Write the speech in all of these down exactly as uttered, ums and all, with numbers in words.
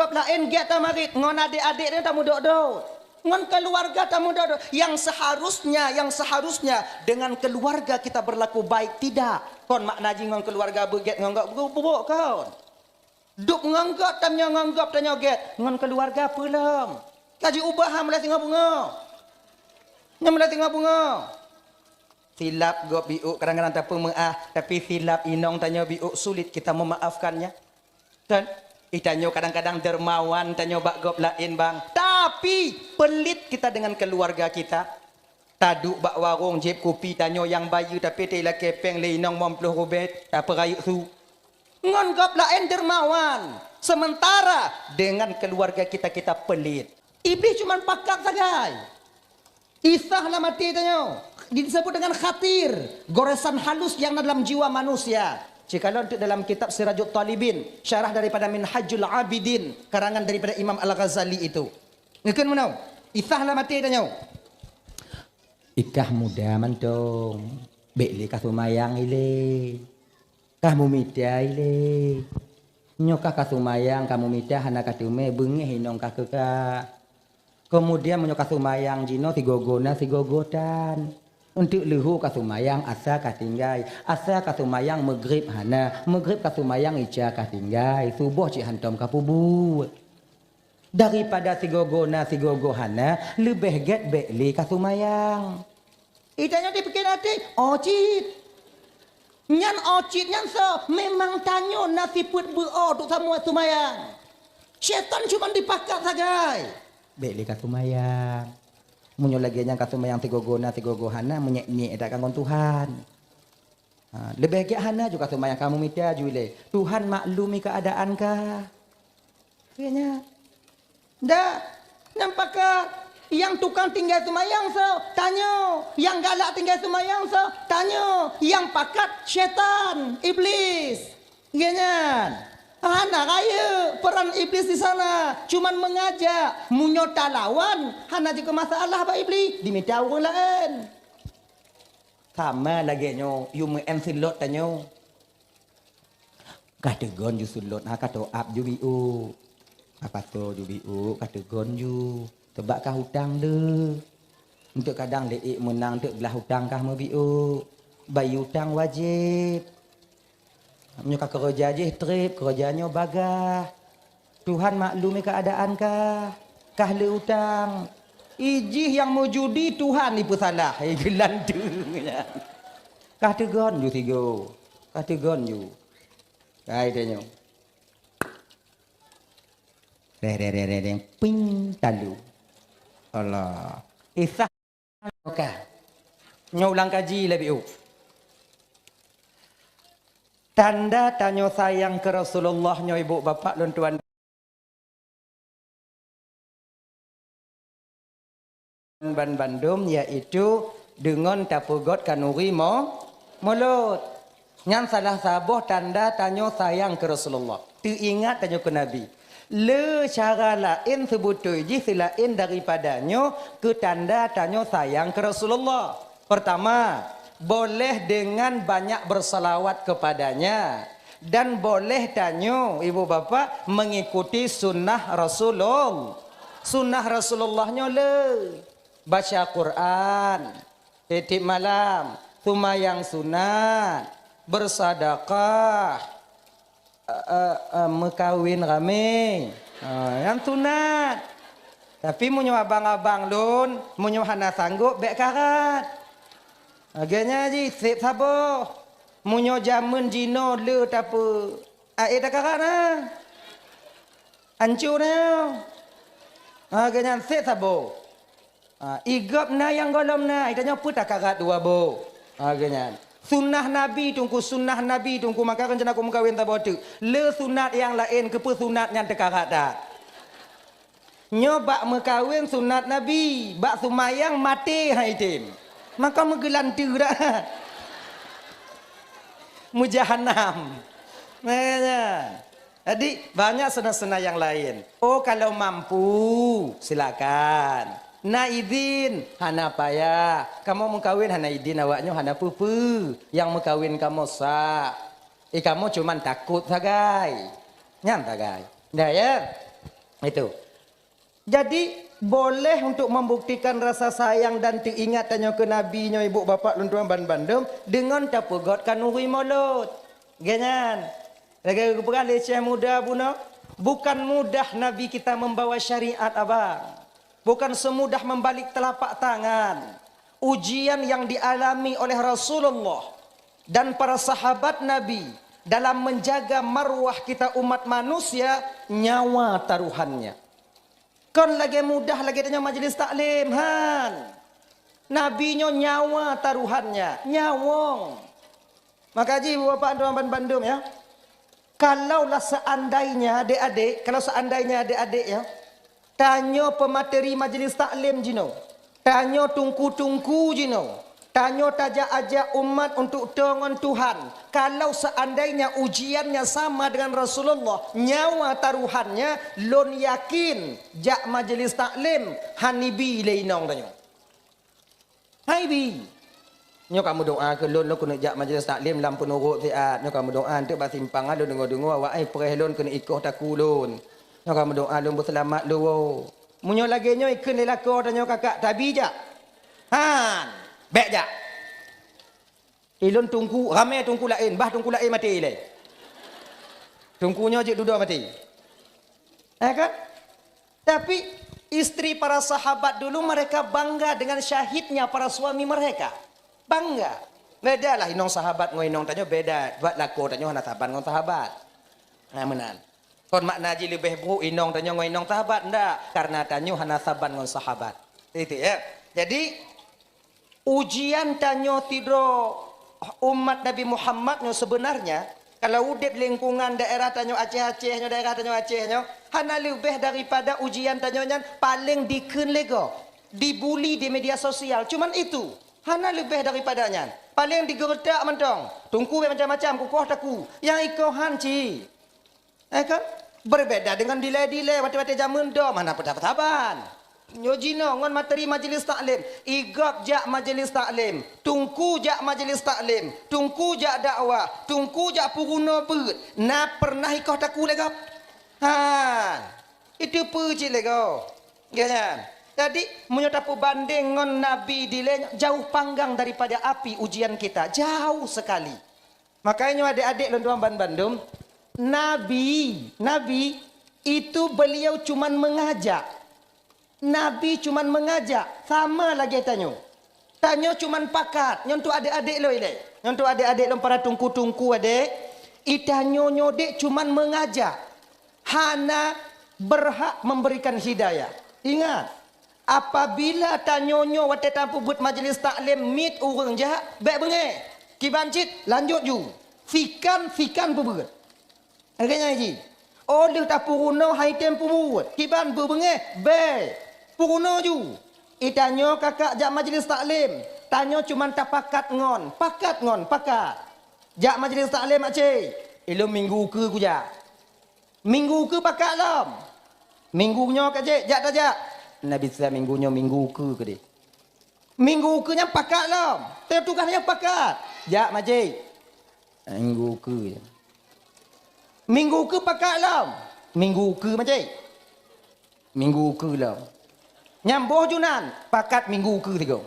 Gob laén gét tamarit ngon adék-adék nyan tameudok-dok. Ngon keluarga tameudok-dok. Yang seharusnya, yang seharusnya dengan keluarga kita berlaku baik, tidak. Kon makna jih ngon keluarga beugét ngon gob beubok kon. Dub ngon gob tanyoe, ngon gob tanyoe gét, ngon keluarga peue lom. Ka jiubah mulai singoh beungoh. Nyan mulai singoh beungoh. Silap gob biuk kadang-kadang tapeumeu'ah, tapi silap inong tanyoe biuk sulit kita memaafkannya. Kan? Ih, tanyoe kadang-kadang dermawan tanyoe bak gob laén, bang. Tapi pelit kita dengan keluarga kita. Taduek bak warong jieb kupi tanyoe nyang bayeue, tapi teulakée péng lé inong limong ploh ribée, tapeurayeuk su. Ngon gob laén dermawan, sementara dengan keluarga kita, kita pelit. Iblih cuman pakat sagai. Isah lam até tanyoe disebut dengan khatir, goresan halus yang na dalam jiwa manusia. Cikalon teuk dalam kitab Sirajut Talibin, syarah daripada Minhajul Abidin, karangan daripada Imam Al-Ghazali itu. Ngeukheun meunoe, isah lam até tanyoe. Ikah muda mantong, bék lé ka seumayang ilée. Kah mumita ilée. Nyoe kah ka seumayang, ka mumita hana ka teumé, beungéh inong kah keu ka. Keumudian meunyoe ka seumayang jinoe sigoe-goe na sigoe-goe tan. Eunteuk leuhô ka seumayang asa ka tinggai, asa ka seumayang meugreb hana, meugreb ka seumayang ica ka tinggai, suboh cit hantom ka peubuet. Daripada sigoe-goe na sigoe-goe hana, leubeh gét bék lé ka seumayang. Ih, tanyoe dipike até, oh cit. Nyan oh cit nyan soe? Memang tanyoe na sifeuet beu-o teuk samuai seumayang. Syaitan cuman dipakat sagai. Bék lé ka seumayang. Meunyoe lagée nyan ka seumayang sigoe-goe na sigoe-goe hana, meunyék-nyék that ka ngon Tuhan. Ha, leubeh gét hana ju ka seumayang, ka mumita ju ilée. Tuhan maklumi keuadaan kah. Keu nyan. Dah, nyang pakat, nyang tukang tinggai seumayang soe? Tanyoe. Nyang galak tinggai seumayang soe? Tanyoe. Nyang pakat syaitan, iblis. Keu nyan. Hana rayeuk peran iblis di sana, cuman mengajak. Meunyoe talawan, hana jikeu masalah bak iblis, dimita ureuëng laén. Sama lagée nyoe, yue meu'en seulot tanyoe. Ka teugon ju seulot, ha ka toe-ap ju biuk. Ka pasoe ju biuk, ka teugon ju. Teubak kah utang le. Eunteuk kadang lé ék meunang, eunteuk glah utang kah meubiuk. Bayeue utang wajéb. Meunyoe ka keureuja jih treb, keureuja nyoe bagaih. Tuhan maklumi keuadaan kah, kah le utang. Ih jih nyang meujudi Tuhan ipeusalah, hai geulanteue nyan. Kah teugon ju sigoe, kah teugon ju. Hai tanyoe. Reh, reh, reh, reh, reh, ping, talu. Allah. Isah. Oke. Nyoe ulang kaji lé biuk. Tanda tanyoe sayang keu Rasulullah nyoe, ibu bapak lôn tuan, ban bandum, yaitu deungon tapeugot khanuri mo-, mulot. Nyan salah saboh tanda tanyoe sayang keu Rasulullah. Teuingat tanyoe keu Nabi. Le cara laén seubeutôi jih seulaén daripada nyoe keu tanda tanyoe sayang keu Rasulullah. Pertama, boleh dengan banyak bersalawat kepadanya. Dan boleh tanyoe, ibu bapak, mengikuti sunnah Rasulullah. Sunnah Rasulullah nyoe le. Baca Quran, tiep-tiep malam, seumayang sunat, bersedekah, eh, eh, eh, meukawen ramé. Ha, nyan sunat. Tapi meunyoe abang-abang lôn, meunyoe hana sanggob, bék karat. Lagée nyan jih, sép saboh. Meunyoe jamén jinoe le tapeu, aé takarat na. Ancu na. Lagée nyan, sép saboh. Ha, i gob na nyang gohlom na, i tanyoe peue takarat dua boh. Ha, geuh nyan. Sunnah Nabi teungku, sunnah Nabi teungku, maka rencana keu meukawen saboh teuk. Le sunat nyang laén, keupeue sunat nyan teukarat that. Nyoe bak meukawen sunat Nabi, bak seumayang maté han item. Maka meugeulanteue that. Meujahanam. Nah, nyan. Jadi, banyak sunnah-sunnah nyang laén. Oh, kalau mampu, silakan. Na idin, hana payah. Kamoe meukawen hana idin, awaknyoe hana peue-peue. Nyang meukawen kamoe sah. Eh, kamoe cuman takot sagai. Nyan sagai. Dah, ya? Itu. Jadi, boleh untuk membuktikan rasa sayang dan teuingat tanyoe keu Nabi nyoe, ibu bapak lôn tuan ban bandum, deungon tapeugöt khanuri mulod. Geuh nyan. Lagèe geupeugah lé Syekh Muda bunoe, bukan mudah Nabi kita membawa syariat, abang. Bukan semudah membalik telapak tangan. Ujian yang dialami oleh Rasulullah dan para sahabat Nabi dalam menjaga marwah kita umat manusia, nyawa taruhannya. Kon lagèe mudah lagèe tanyoe majlis taklim, han. Nabi nyoe nyawa taruhannya, nyawöng. Maka jih, bapak tuan ban bandum, ya. Kalaulah seandainya adik-adik, kalau seandainya adik-adik, ya, tanyoe peumateri majlis taklim jinoe, tanyoe tungku-tungku jinoe, tanyoe tajak-ajak umat untuk toe ngon Tuhan. Kalau seandainya ujiannya sama dengan Rasulullah, nyawa taruhannya, lôn yakin jak majlis taklim han ibi lé inong tanyoe. Hai bi. Nyoe ka meudoa keu lôn, lôn keuneuk jak majlis taklim lam peunurot siat. Nyoe ka meudoa, eunteuk bak simpang lôn deungoe-deungoe, awak ai preh lôn keuneuk ikoh takue lôn. Nyoe ka meudoa lôn beuseulamat lôn. Meunyoe lagèe nyoe ikheun lé lakoe tanyoe kakak, tabi jak? Han, bèk jak. Ilôn tungku, ramè tungku laén, bah tungku laén maté ilèe. Tungku nyoe jeuet dudoe maté. Eh kan? Tapi istri para sahabat dulu mereka bangga dengan syahidnya para suami mereka. Bangga. Bedalah inong sahabat ngon inong tanyoe beda. Buat lakoe tanyoe hana saban ngon sahabat. Nah, meunan. Kon makna jih leubeh brôk inong tanyoe ngon inong sahabat, ndak. Karena tanyoe hana saban ngon sahabat. Itu ya. Jadi, ujian tanyoe sidroe umat Nabi Muhammad nyoe sebenarnya, kalau udép lingkungan daerah tanyoe Aceh-Aceh nyoe, daerah tanyoe Aceh nyoe, hana leubeh daripada ujian tanyoe nyan paleng dikheun lé gob, dibuli di media sosial. Cuman itu, hana leubeh daripada nyan. Paleng digeuretak mantong. Tungku bèk macam-macam, kukoh takue. Nyang ikoh han cit. Eh kan? Berbeda dengan dilèe-dilèe watèe-watèe jameun dom hana peue saban. Nyoe jinoe ngon materi majlis taklim. Igob jak majlis taklim, tungku jak majlis taklim, tungku jak dakwah, tungku jak peurunoe beuet. Na pernah ikoh takue lé gob? Ha, itu peue cit lé gob. Geuh nyan. Jadi, meunyoe tapeubandeng ngon Nabi dilèe, jauh panggang daripada api ujian kita. Jauh sekali. Makanya nyoe adik-adik lôn tuan ban bandum, Nabi, Nabi itu beliau cuman mengajak. Nabi cuman mengajak, sama lagèe tanyoe. Tanyoe cuman pakat, nyoe untuk adik-adik lôn ilèe. Nyoe untuk adik-adik lôn para tungku-tungku adik. I tanyoe nyoe dek cuman mengajak. Hana berhak memberikan hidayah. Ingat, apabila tanyoe nyoe watèe tapeubuet majlis taklim miet ureueng jak, bèk beungèh. Kiban cit, lanjut ju. Fikan, fikan peubeuet. Lagèe nyan jih. Oh lheueh tapeurunoe hai tem peubuet. Kiban beubeungèh, bèk. Peurunoe ju. I tanyoe kakak jak majlis taklim. Tanyoe cuman tapakat ngon, pakat ngon, pakat. Jak majlis taklim, Mak Cik. Ilôn minggu keue kujak. Minggu keue pakat lom. Minggu nyoe ka jeuet, jak tajak. Nabi sa minggu nyoe minggu keue keudeh. Minggu keue nyan pakat lom. Teutugas nyan pakat. Jak majik. Minggu keue. Minggu keue pakat lom. Minggu keue majik. Minggu keue lom. Nyang boh junan pakat minggu keue sigoe.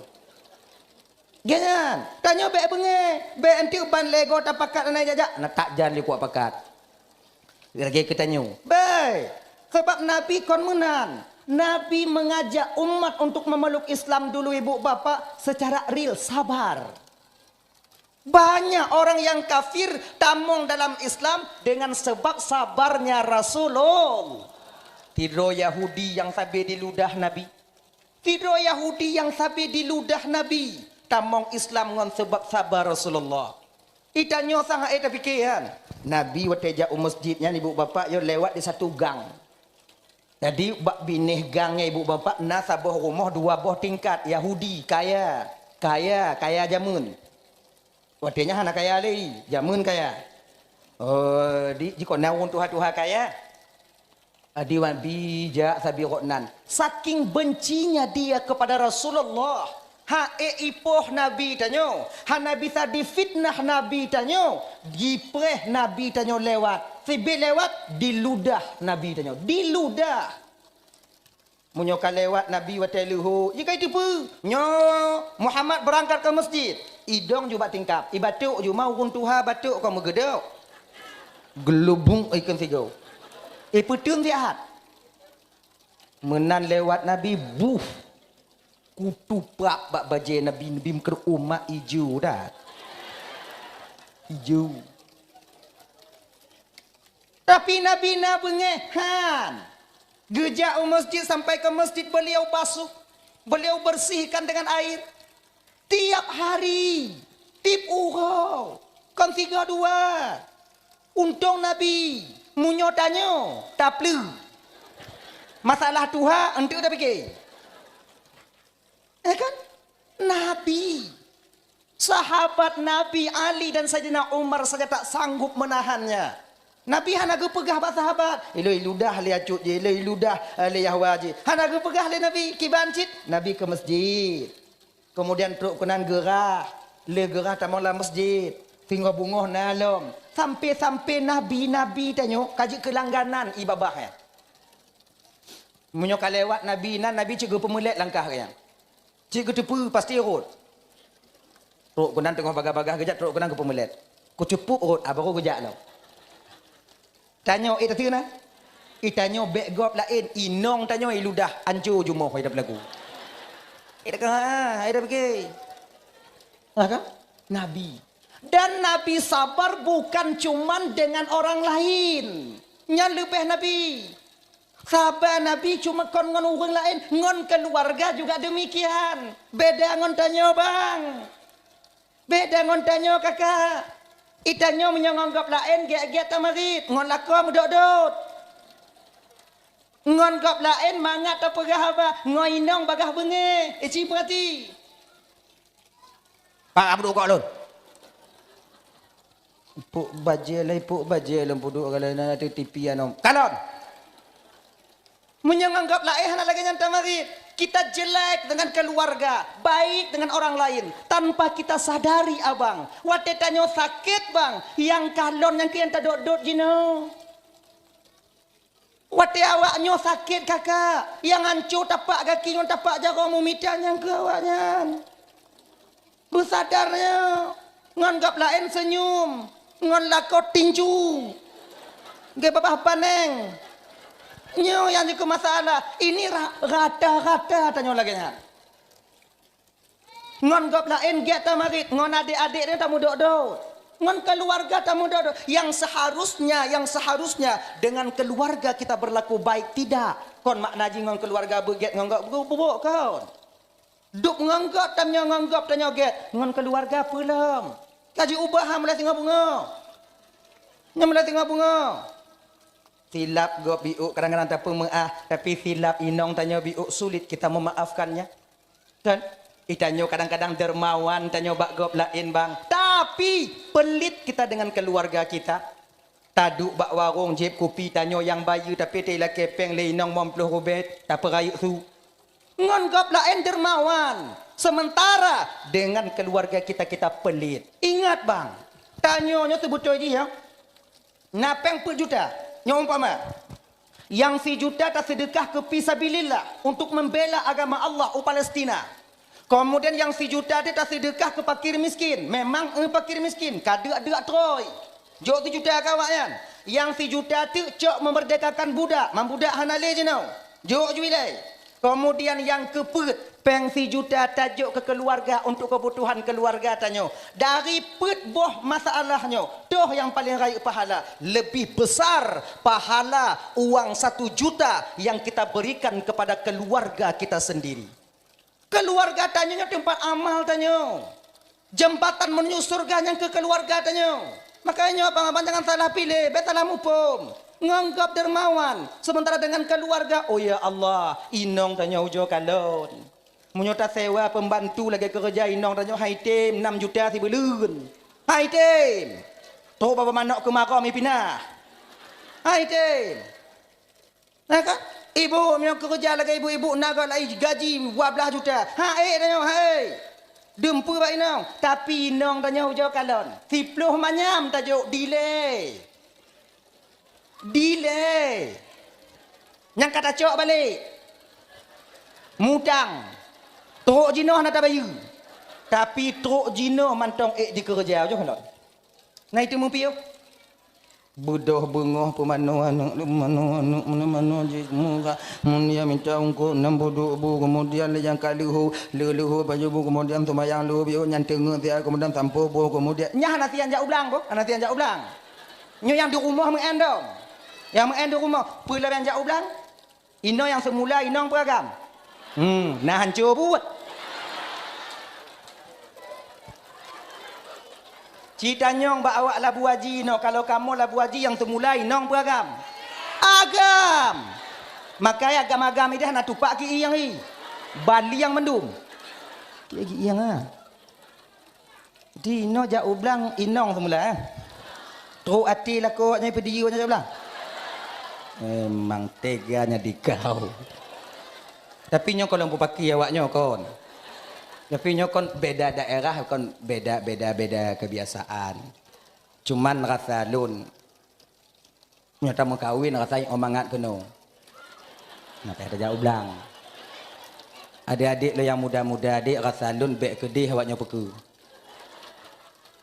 Geuh nyan, tanyoe bèk beungèh, bèk eunteuk ban lego tapakat hana jak-jak, na tak jan lé kuat pakat. Lagèe keu tanyoe. Bèk. Sebab Nabi kon meunan. Nabi mengajak umat untuk memeluk Islam dulu, ibu bapak, secara real, sabar. Banyak orang yang kafir tamong dalam Islam dengan sebab sabarnya Rasulullah. Sidroe Yahudi nyang sabe diludah Nabi. Sidroe Yahudi nyang sabe diludah Nabi tamong Islam ngon sabab saba Rasulullah. I tanyoe sang hana tapike nyan. Nabi watèe jak u masjid nyan, ibu bapak, yo lewat di satu gang. Jadi bak binéh gang nyan, ibu bapak, na saboh rumoh dua boh tingkat, Yahudi, kaya, kaya, kaya jameun. Watèe nyan hana kaya lé, jameun kaya. Oh, di, jikok na ureueng tuha-tuha kaya. Adi wan bijak sabe gobnyan. Saking bencinya dia kepada Rasulullah, hana ipoh Nabi tanyoe, hana bisa difitnah Nabi tanyoe, jipreh Nabi tanyoe lewat. Sibit lewat, diludah Nabi tanyoe. Diludah. Meunyoe ka lewat Nabi watée leuhô, jih ka iteupeue. Nyoe Muhammad beurangkat keu meuseujid. Idong ju bak tingkap, ibatuk ju ma ureuëng tuha batuk kon meugeudok. Geulubong ikon sigoe. Ipeuteun siat. Meunan lewat Nabi, buh. Kutupak bak bajée Nabi, Nabi meukeureumat ijo that. Ijo. Tapi Nabi na beungéh han. Geujak u meuseujid sampai ke masjid beliau basuh, beliau bersihkan dengan air. Tiap hari, tiep uroe, kon sigoe dua. Untông Nabi, meunyoe tanyoe, tapleuh. Masalah tuha, enteuk tapike. Eh kan? Nabi. Sahabat Nabi Ali dan Saidina Umar saja tak sanggup menahannya. Nabi hana geupeugah bak sahabat, "Iloi ludah lé acut jih, iloi ludah, eh, lé Yahwa jih." Hana geupeugah lé Nabi, kiban cit, Nabi ke masjid. Kemudian trok keunan geurah, lé geurah tamong lam masjid. Singoh beungoh na lom. Sampai-sampai nabi-nabi tanyoe ka jeuet keu langganan ié babah nyan. Meunyoe ka lewat nabi nan, nabi cit geupeumeulet langkah geuh nyan. Cit geuteupeue pasti rhot. Trok keunan teungoh bagah-bagah geujak, trok keunan geupeumeulet. Kucupup rhot, ah, baru geujak lom. Tanyoe, eh, tateue na? Eh, tanyoe bék gob laén, inong tanyoe, eh, ludah, anco jumoh, eh, dah beulaku. Eh, dah ka, eh, dah pike. Ah, kan? Nabi. Dan Nabi sabar bukan cuman dengan orang lain. Nyan leubeh Nabi. Saba Nabi cuma kon ngon ureuëng laén, ngon keuluwarga juga deumikian. Beda ngon tanyoe, bang. Beda ngon tanyoe, kakak. Itanyoe meunyoe ngon gob laén, gét-gét tamarit, ngon lakoe meudot-dot. Ngon gob laén mangat tapeugah haba, ngon inong bagaih beungéh. Eh, ci peurati. Pak Abdul Kok lôn. Puk bajée lé, puk bajée lôn puduk kalau na tu T V anom. Kalon. Meunyoe ngon gob laén hana lagée nyan tamarit. Kita jelek dengan keluarga, baik dengan orang lain, tanpa kita sadari, abang. Watée tanyoe sakét, bang, nyang kalon nyang keu nyang tadot-dot jinoe. Watée awak nyoe sakét, kakak, nyang hanco tapak gaki ngon tapak jaroe meumita nyang keu awak nyan. Beusadar nyoe, ngon gob laén seunyum, ngon lakoe tinju, geubabah paneng. Nyoe nyang jikeu masalah. Ini ra-, rata-rata tanyoe lagée nyan. Ngon gob laén gét tamarit, ngon adék-adék nyoe tameudot-dot. Ngon keuluwarga tameudot-dot. Yang seharusnya, yang seharusnya dengan keluarga kita berlaku baik, tidak. Kon makna jih ngon keuluwarga beugét, ngon gob beu-, beubok kon. Dub ngon gob tanyoe, ngon gob tanyoe gét, ngon keuluwarga peue lom. Ka jiubah ha mulai singoh beungoh. Nyoe mulai singoh beungoh. Silap gob biuk kadang-kadang tapeumeuáh, tapi silap inong tanyoe biuk sulit kita memaafkannya. Kan? Itanyoe kadang-kadang dermawan tanyoe bak gob laén, bang. Tapi pelit kita dengan keluarga kita. Taduek bak warong jieb kupi tanyoe nyang bayeue, tapi teulakée péng lé inong limong ploh rubée, tapeurayeuk su. Ngon gob laén dermawan, sementara dengan keluarga kita, kita pelit. Ingat, bang, tanyoe nyoe seubeutôi jih, ya. Na péng peuet juta, nyoe umpama. Nyang sijuta taseudeukah keu fisabilillah, untuk membela agama Allah u Palestina. Kemudian nyang sijuta teuh taseudeukah keu fakir miskin. Memang, eh, fakir miskin, ka deuk-deuk trôi. Jok sijuta keu awaknyan. Nyang sijuta teuh cok memerdekakan budak, man budak hana lé jinoe. Jok ju ilée. Kemudian nyang keupeuet, péng sijuta tajok keu keuluwarga untuk keubutuhan keuluwarga tanyoe. Dari peuet boh masalah nyoe, toh nyang paleng rayeuk pahala, lebih besar pahala uang satu juta yang kita berikan kepada keluarga kita sendiri. Keuluwarga tanyoe nyoe teumpat amal tanyoe. Jembatan menuju syeuruga nyang keu keuluwarga tanyoe. Makajih nyoe, abang-abang, jangan salah piléh, bék salah muphom. Ngon gob dermawan, sementara dengan keuluwarga, oh ya Allah, inong tanyoe ujoe kalon. Meunyoe tasewa peumbantu lagée keureuja inong tanyoe, hai tem, nam juta sibuleuen. Hai tem! Trok babah manok keumarôm ipinah. Hai tem! Na kan? Ibu, meunyoe keureuja lagée ibu-ibu na gob laén gaji dua blaih juta. Ha, ék tanyoe, hai. Dum peue bak inong, tapi inong tanyoe ujoe kalon. Siploh manyam tajok dilée. Dilée. Nyang ka tacok balek. Mutang. Trok jinoe hana tabayeue. Tapi trok jinoe mantong ék jikeureuja, jih lom. Na itu mupiôh. Beudôh beungoh peumanoe aneuk, peumanoe aneuk, manoe-manoe jih muka, mun dia minta ungkot nam buduk bu, kemudian lé nyang ka leuhô, leuhô baju bu, kemudian seumayang leuhô biôh nyan teungeut siat, kemudian sampoe boh, kemudian nyan hana sian jak u blang boh, hana sian jak u blang. Nyoe nyang di rumoh meu'en dong. Nyang meu'en di rumoh, peue lom nyang jak u blang? Inong nyang seumula inong peue agam? Hmm, na hanco buet. Ci tanyong bak awak Labu Aji inoe, kalau kamoe Labu Aji nyang seumula inong peue agam? Agam. Makai agam-agam ideh na tupak ki ieng i. Bali nyang mendum. Ki ieng ah. Di inoe jak u blang inong seumula, eh. Trok até lakoe awaknyan peudiri awaknyan jak u blang. Memang teganya dikau. Tapi nyoe kon lôn peupaki awaknyoe kon. Tapi nyoe kon beda daerah, kon beda, beda, beda kebiasaan. Cuman rasa lôn, nyoe tameukawen rasa nyoe mangat keunoe. Nah, payah tajak u blang. Adék-adék lôn nyang muda-muda, adék, rasa lôn bék keudeh awaknyoe peukeue.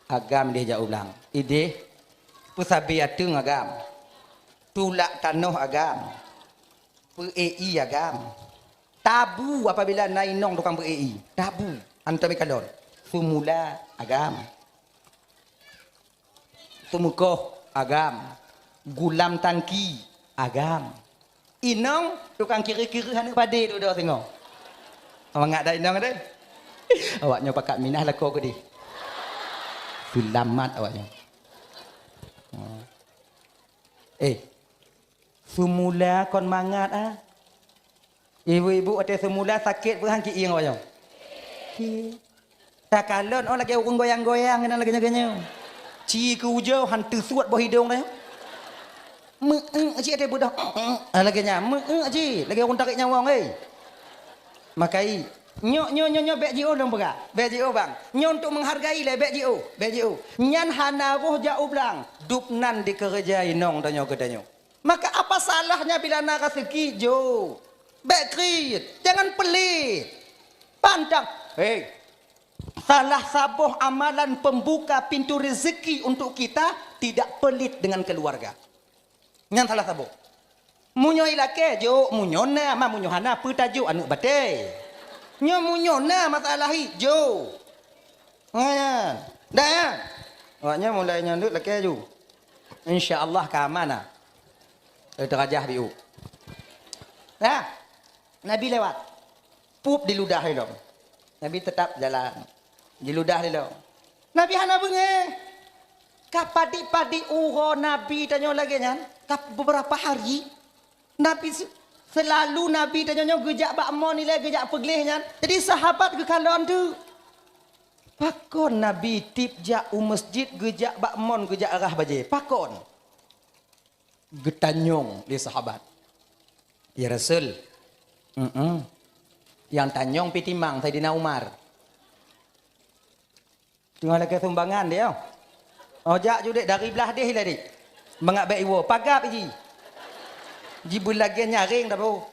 Agam ideh jak u blang. Ideh, peusabe ateueng agam. Tulak tanoh agam. Peu-éi agam. Tabu apabila na inong tukang peu-éi. Tabu. Hantom ikalon. Seumula agam. Seumeukoh agam, gulam tangki agam. Inong tukang kiri-kiri aneuk padé dudoe singoh. Mangat dah inong deh. Awaknyoe pakat minah lakoe keudeh. Seulamat awaknyoe. Eh, seumula kon mangat ah. Ibu-ibu watée seumula sakét peue han ki ieng awaknyoe? Takalon oh lagée ureuëng goyang-goyang keunan lagée nyoe. Ci keu ujoe han teusuet boh hidong teh. Meu-ék ci watée beudoh. Ah, lagée nyan, meu-ék ci lagée ureuëng tarék nyawöng, hei. Makai, nyoe, nyoe, nyoe, nyoe bék jiôh lôn peugah. Bék jiôh bang. Nyoe untuk menghargai lé, bék jiôh, bék jiôh. Nyan hana roh jak u blang. Dub nan dikeureuja inong tanyoe keu tanyoe. Maka apa salahnya bila na raseuki? Jo. Bék kriet, jangan pelit. Pantang. Hei, salah saboh amalan pembuka pintu rezeki untuk kita tidak pelit dengan keluarga. Nyan salah saboh. Meunyoe ilakée, jok. Meunyoe na, ma meunyoe hana, peue tajok aneuk batée. Nyoe meunyoe na masalah hi, jok. Nyan. Dah nyan. Awaknyan mulai nyan dek lakée ju. Insya Allah ka aman ah. Eh, teurajah biu. Nah, Nabi lewat. Pup diludah ilong. Nabi tetap jalan. Diludah ilong. Nabi hana beungéh. Ka padit-padit uroe Nabi tanyoe lagée nyan, ka beberapa hari. Nabi se-, selalu Nabi tanyoe nyoe geujak bak mon ilée geujak peugleh nyan. Jadi sahabat geukalon teuk. Pakon Nabi tiep jak u masjid geujak bak mon geujak arah bajée? Pakon? Geutanyong lé sahabat. Ya Rasul, mm-mm. Nyang tanyong pih timang Saidina Umar. Teungoh lakée sumbangan deh, oh. Oh, jak ju dek dari blah deh ilée dek. Mangat bék iwoe, pagab ji. Ji beulagée nyaréng dah boh.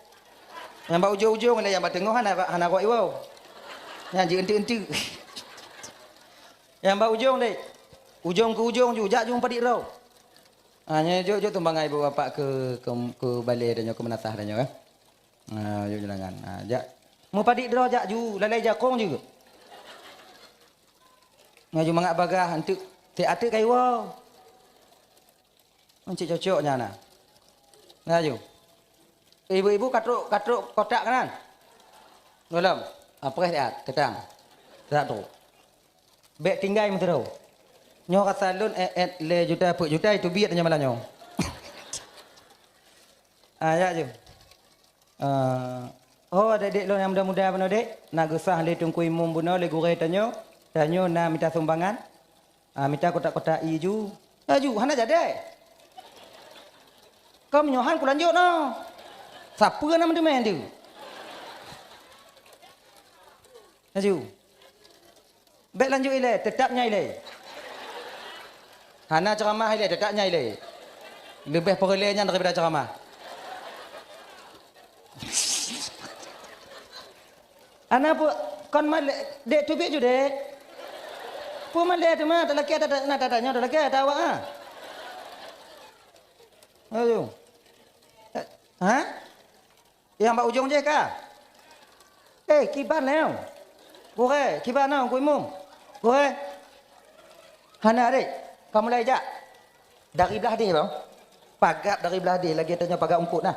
Nyang bak ujong-ujong ilée nyang bak teungoh hana, hana rot iwoe. Nyang ji enteuk-enteuk. Nyang bak ujong dek. Ujong keu ujong ju, jak ju meupadit droe. Ha, nyoe jok, jok tumbangai ibu bapak keu, keu, keu balée tanyoe, keu meunasah tanyoe, eh. Ha, jok jeulangan. Ha, jak. Meupadit droe jak ju, lalai jakong ju. Nyoe ju mangat bagah, enteuk, teuk ateuk kaiwoe. Encik cocok nyan na. Laju. Ibu-ibu ka trok, ka trok kotak keunan? Gohlom. Ah, preh siat, keutang. Siat trok. Bék tinggai meusidroe. Nyoe rasa lôn ék-ék lhée juta peuet juta itu biet nyoe malam nyoe. Ah, jak ju. Ah, oh, adék-adék lôn nyang muda-muda bunoe dek, na geusah lé Teungku Imum bunoe lé gurée tanyoe, tanyoe na mita sumbangan. Ah, mita kotak-kotak ie ju. Laju, hana jadi. Ka meunyoe han kulanjut noh. Sapeue na meuteumé tu? Laju. Bék lanjut ilée, teutap nyan ilée. Hana ceuramah ilée, teutap nyan ilée. Leubeh peureulée nyan daripada ceuramah. Ana peue kon malèe, dek teubiet ju, dek. Peue malèe teuma, talakèe ata, na ata nyoe talakèe ata awak, ha. Ayo. Eh, ha? Nyang bak ujong jih ka? Eh, kiban lé. Gurèe, kiban na, Teungku Imum. Gurèe. Hana, dek. Ka mulai jak. Dari blah deh, bang. Pagat dari blah deh, lagèe tanyoe pagat eungkôt nah.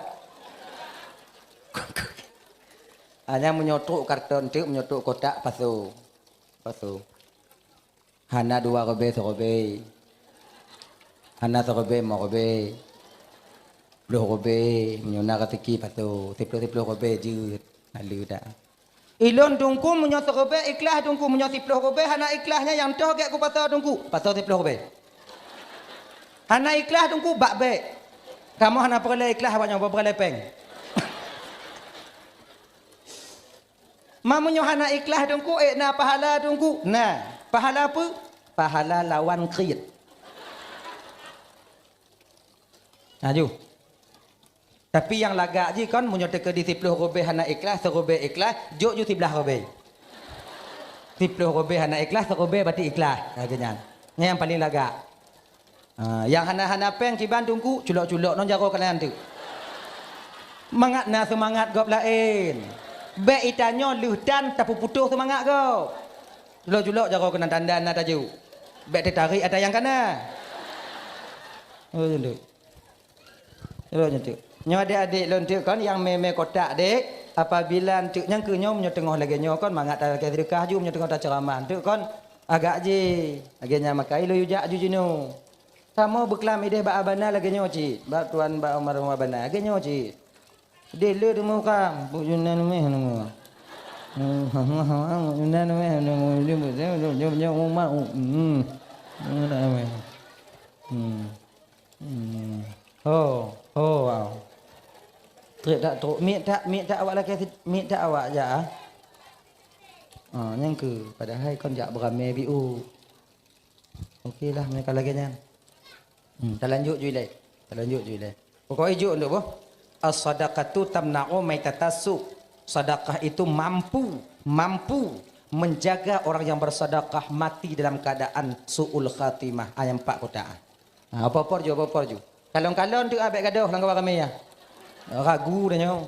Hana meunyoe trok karton teuk, meunyoe trok kotak, pasoe. Pasoe. Hana dua ribèe siribèe. Hana siribèe limong ribèe. Ploh ribèe, meunyoe na raseuki pasoe. Siploh-siploh ribèe jeuet. Haleue dak. Ilôn Teungku meunyoe siribèe ikhlas Teungku, meunyoe siploh ribèe hana ikhlas nyan nyang toh gèt kupasoe Teungku, pasoe siploh ribèe. Hana ikhlas Teungku, bak bèk. Kamoe hana peureulèe ikhlas awak nyoe, peureulèe pèng. Ma meunyoe hana ikhlas Teungku, ék na pahala Teungku? Na. Pahala peue? Pahala lawan kriet. Laju. Tapi nyang lagak jih kon, meunyoe teukeudi siploh ribèe hana ikhlas, siribèe ikhlas, jok ju siblah ribèe. Siploh ribèe hana ikhlas, siribèe bacut ikhlas. Lagèe nyan. Nyan nyang paleng lagak. Ha, nyang hana-hana pèng kiban Teungku, culok-culok ngon jaroe keunan teuk. Mangat na seumangat gob laén. Bèk itanyoe lheueh tan tapeuputoh seumangat gob. Culok-culok jaroe keunan tanda na tajok. Bèk teutarek ata nyang kana. Oh, teuk. Nyoe nyoe teuk. Nyoe adék-adék lôn teuk kon nyang mè-mè kotak dék. Apabila teuk nyang keu nyoe meunyoe teungoh lagèe nyoe kon mangat talakèe seudeukah ju meunyoe teungoh taceuramah teuk kon agak jih. Lagèe nyan maka ilôn yue jak ju jinoe. Kamoe beuklam idéh bak abana lagèe nyoe cit. Bak tuan bak almarhum abana lagèe nyoe cit. Deh le teumeuka, bu Yunan meh nama. Bu Yunan meh nama. Hmm. Hmm. Hmm. Ho, ho, wow. Trek tak trok, miet tak, miet tak awak lakèe sit-, miet tak awak jak, ah? Ah, nyang keu, padahai kon jak beurame biu. Oke lah, mereka lagèe nyan. Hmm, talanjut ju ilèe. Talanjut ju ilèe. Pokok ijuk untuk boh. As-sadaqatu tamna'u maitatassu. Sedekah itu mampu, mampu menjaga orang yang bersedekah mati dalam keadaan su'ul khatimah. Ayat empat kotak. Ha, apa-apa ju, apa-apa ju. Kalon-kalon tu abek gadoh lam kawan ramai ya. Ragu dah nyoe.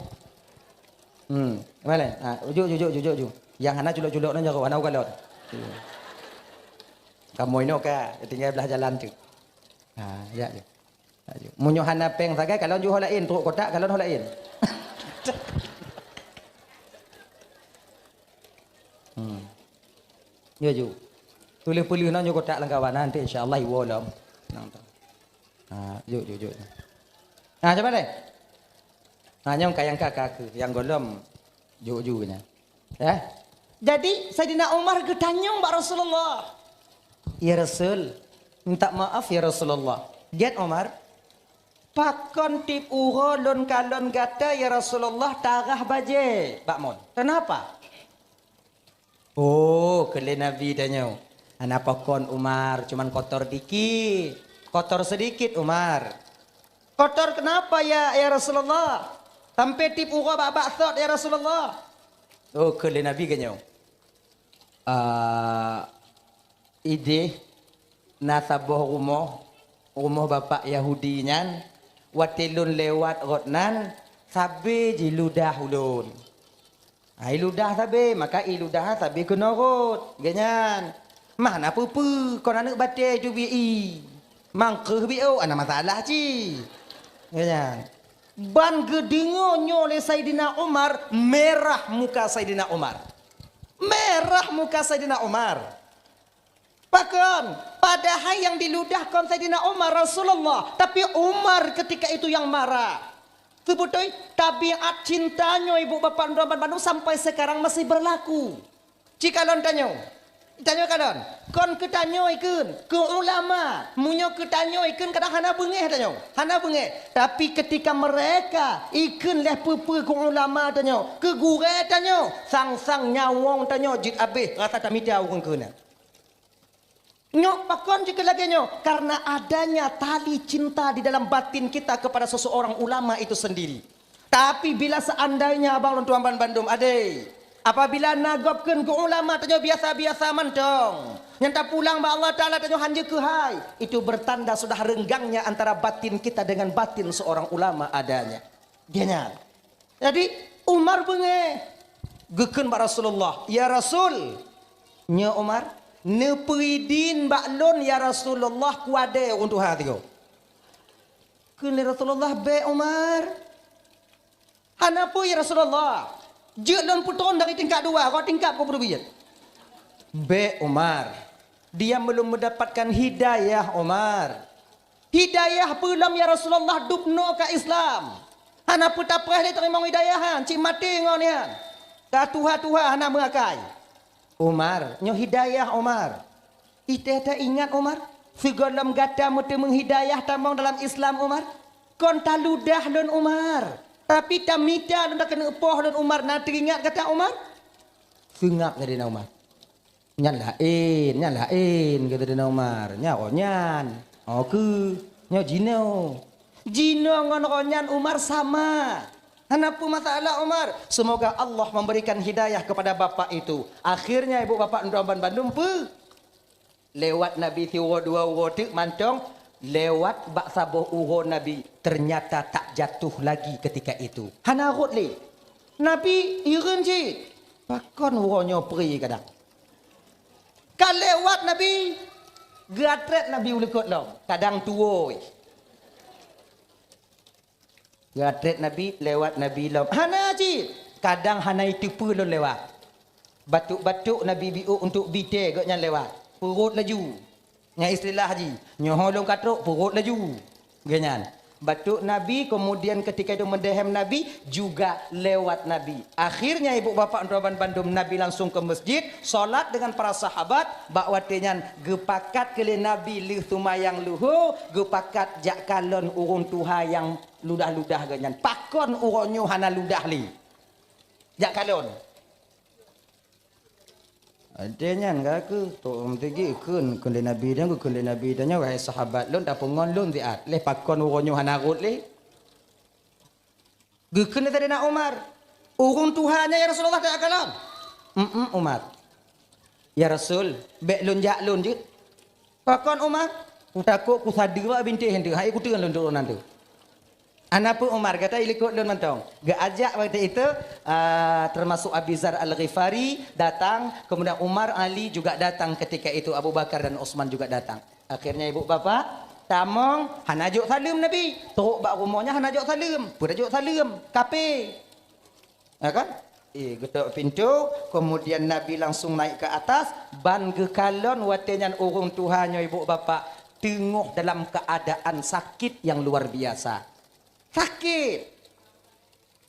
Hmm, mana? Ha, ujuk, ujuk, ujuk, ujuk. Yang hana culok-culok nang jago, hana ugalon. Kamu ino ka, tinggal belah jalan tu. Ha, ya, ya. Ha, ya. Munyo hana peng sagai, kalon ju ho lain, trok kotak, kalon ho lain. Hmm. Ya, ju. Tulis-tulis nang ju kotak lengkap, nanti insya Allah iwo lom. Nang tu. Ha, jok, jok, jok. Ha, cuba deh. Ha, nyang ka, nyang ka, ka, ke, nyang golom jok ju nya. Eh? Jadi, Saidina Umar geutanyong bak Rasulullah. Ya Rasul, minta maaf ya Rasulullah. Gét Umar, pakon tiep uroe lôn kalon gata ya Rasulullah tarah bajée bak mon. Kenapa? Oh, keu lé Nabi tanyoe, "Hana pakon Umar, cuman kotor dikit." Kotor sedikit Umar. "Kotor kenapa ya, ya Rasulullah? Sampai tiep uroe bak-bak sot ya Rasulullah." Oh, keu lé Nabi geunyoe, "Ah, idéh na saboh rumoh, rumoh bapak Yahudi nyan, watée lôn lewat rot nan, sabe jiludah ulôn." Ai ludah sabe, maka i ludah sabe keunoe rot. Geuhnyan, mah na peue-peue kon aneuk batée teubiet i. Mangkeuh biôh, hana masalah cit. Geuhnyan. Ban geudeungoe nyoe lé Saidina Umar, merah muka Saidina Umar. Merah muka Saidina Umar. Pakon? Padahai nyang diludah kon Saidina Umar, Rasulullah, tapi Umar ketika itu yang marah. Teubeutôi, tabiat cinta nyoe ibu bapak droe ban bandum sampai sekarang masih berlaku. Ci kalon tanyoe, tanyoe kalon, kon keu tanyoe ikheun, keu ulama. Meunyoe keu tanyoe ikheun kadang hana beungéh tanyoe, hana beungéh. Tapi ketika mereka ikheun lé peue-peue keu ulama tanyoe, keu gurée tanyoe, sang-sang nyawöng tanyoe jeuet abéh rasa tamita ureuëng keu na. Nyoe pakon jeuet lagée nyoe? Karena adanya tali cinta di dalam batin kita kepada seseorang ulama itu sendiri. Tapi bila seandainya abang lôn tuan ban bandum adé, Apabila na gob kheun keu ulama tanyoe biasa-biasa mantong, nyang tapulang bak Allah Taala tanyoe hanjeuet keuhai, itu bertanda sudah renggangnya antara batin kita dengan batin seorang ulama adanya. Dia nyan. Jadi, Umar beungéh geukheun bak Rasulullah, "Ya Rasul, nyoe Umar, neupeuidin bak lôn ya Rasulullah kuadée ureuëng tuha tigoe." Kheun lé Rasulullah, "Bék Umar." "Hana peue ya Rasulullah, jeuet lôn peutrôn dari tingkat dua, rot tingkat peubuet." "Bék Umar, dia belum mendapatkan hidayah Umar." "Hidayah peue lom ya Rasulullah, dubnoe ka Islam. Hana peue tapreh lé teurimong hidayah nyan, cit maté ngon nyan. Ka tuha-tuha hana meuakai." "Umar, nyoe hidayah Umar. Itée taingat Umar, sigohlom gata meuteumeung hidayah tamong dalam Islam Umar. Kon taludah lôn Umar, tapi tamita lôn takeuneuk poh lôn Umar, na teuingat gata Umar?" Seungab Saidina Umar. "Nyan laén, nyan laén," kata Saidina Umar. "Nyan roh nyan. Oh keu, nyoe jinoe. Jinoe ngon roh nyan Umar sama. Hana peue masalah Umar. Semoga Allah memberikan hidayah kepada bapak itu." Akhirnya ibu bapak droe ban bandum peue? Lewat Nabi siuroe dua uroe teuk mantong, lewat bak saboh uroe Nabi, ternyata tak jatuh lagi ketika itu. Hana rhot lé. Nabi hireuen cit. Pakon uroe nyoe pri kadang. Ka lewat Nabi, geuatrét Nabi uleukot lom, kadang tuwoe. Geuatrét Nabi, lewat Nabi lom. Hana cit. Kadang hana iteupeue lôn lewat. Batuk-batuk Nabi biôk untuk bite gobnyan lewat. Peurot laju. Nyan istilah jih. Nyoe lôn ka trok, peurot laju. Gobnyan. Batuk Nabi, kemudian ketika itu mendehem Nabi, juga lewat Nabi. Akhirnya ibu bapak droe ban bandum, Nabi langsung ke masjid, salat dengan para sahabat, bak watée nyan geupakat keu lé Nabi lheueh seumayang luho, geupakat jak kalon ureuëng tuha nyang ludah-ludah geuh nyan. Pakon uroe nyoe hana ludah lé? Jak kalon. Watée nyan ka keuh, tok meuteugét kheun, kheun lé Nabi nyan, kheun lé Nabi nyan, "Wahai sahabat lôn, tapeungon lôn siat, lé pakon uroe nyoe hana rhot lé?" Geukheun lé Saidina Umar, "Ureuëng tuha nyan, ya Rasulullah, tajak kalon?" "Em-em, Umar." "Ya Rasul, bék lôn jak lôn jeuet." "Pakon, Umar?" "Kutakot kusadeue bak bintéh nyan teuh, hai kuteun lôn turonan teuh." "Hana peue, Umar, gata ilikot lôn mantong." Geuajak waktu itu, ah, termasuk Abi Zar Al-Ghifari datang, kemudian Umar, Ali juga datang ketika itu, Abu Bakar dan Utsman juga datang. Akhirnya ibu bapak tamong, hana jok saleuem Nabi. Trok bak rumoh nyan hana jok saleuem. Peue jok saleuem? Kape. Ya kan? Eh, geutok pintu, kemudian Nabi langsung naik ke atas, ban geukalon watée nyan ureuëng tuha nyoe ibu bapak teungoh dalam keadaan sakit yang luar biasa. Sakét.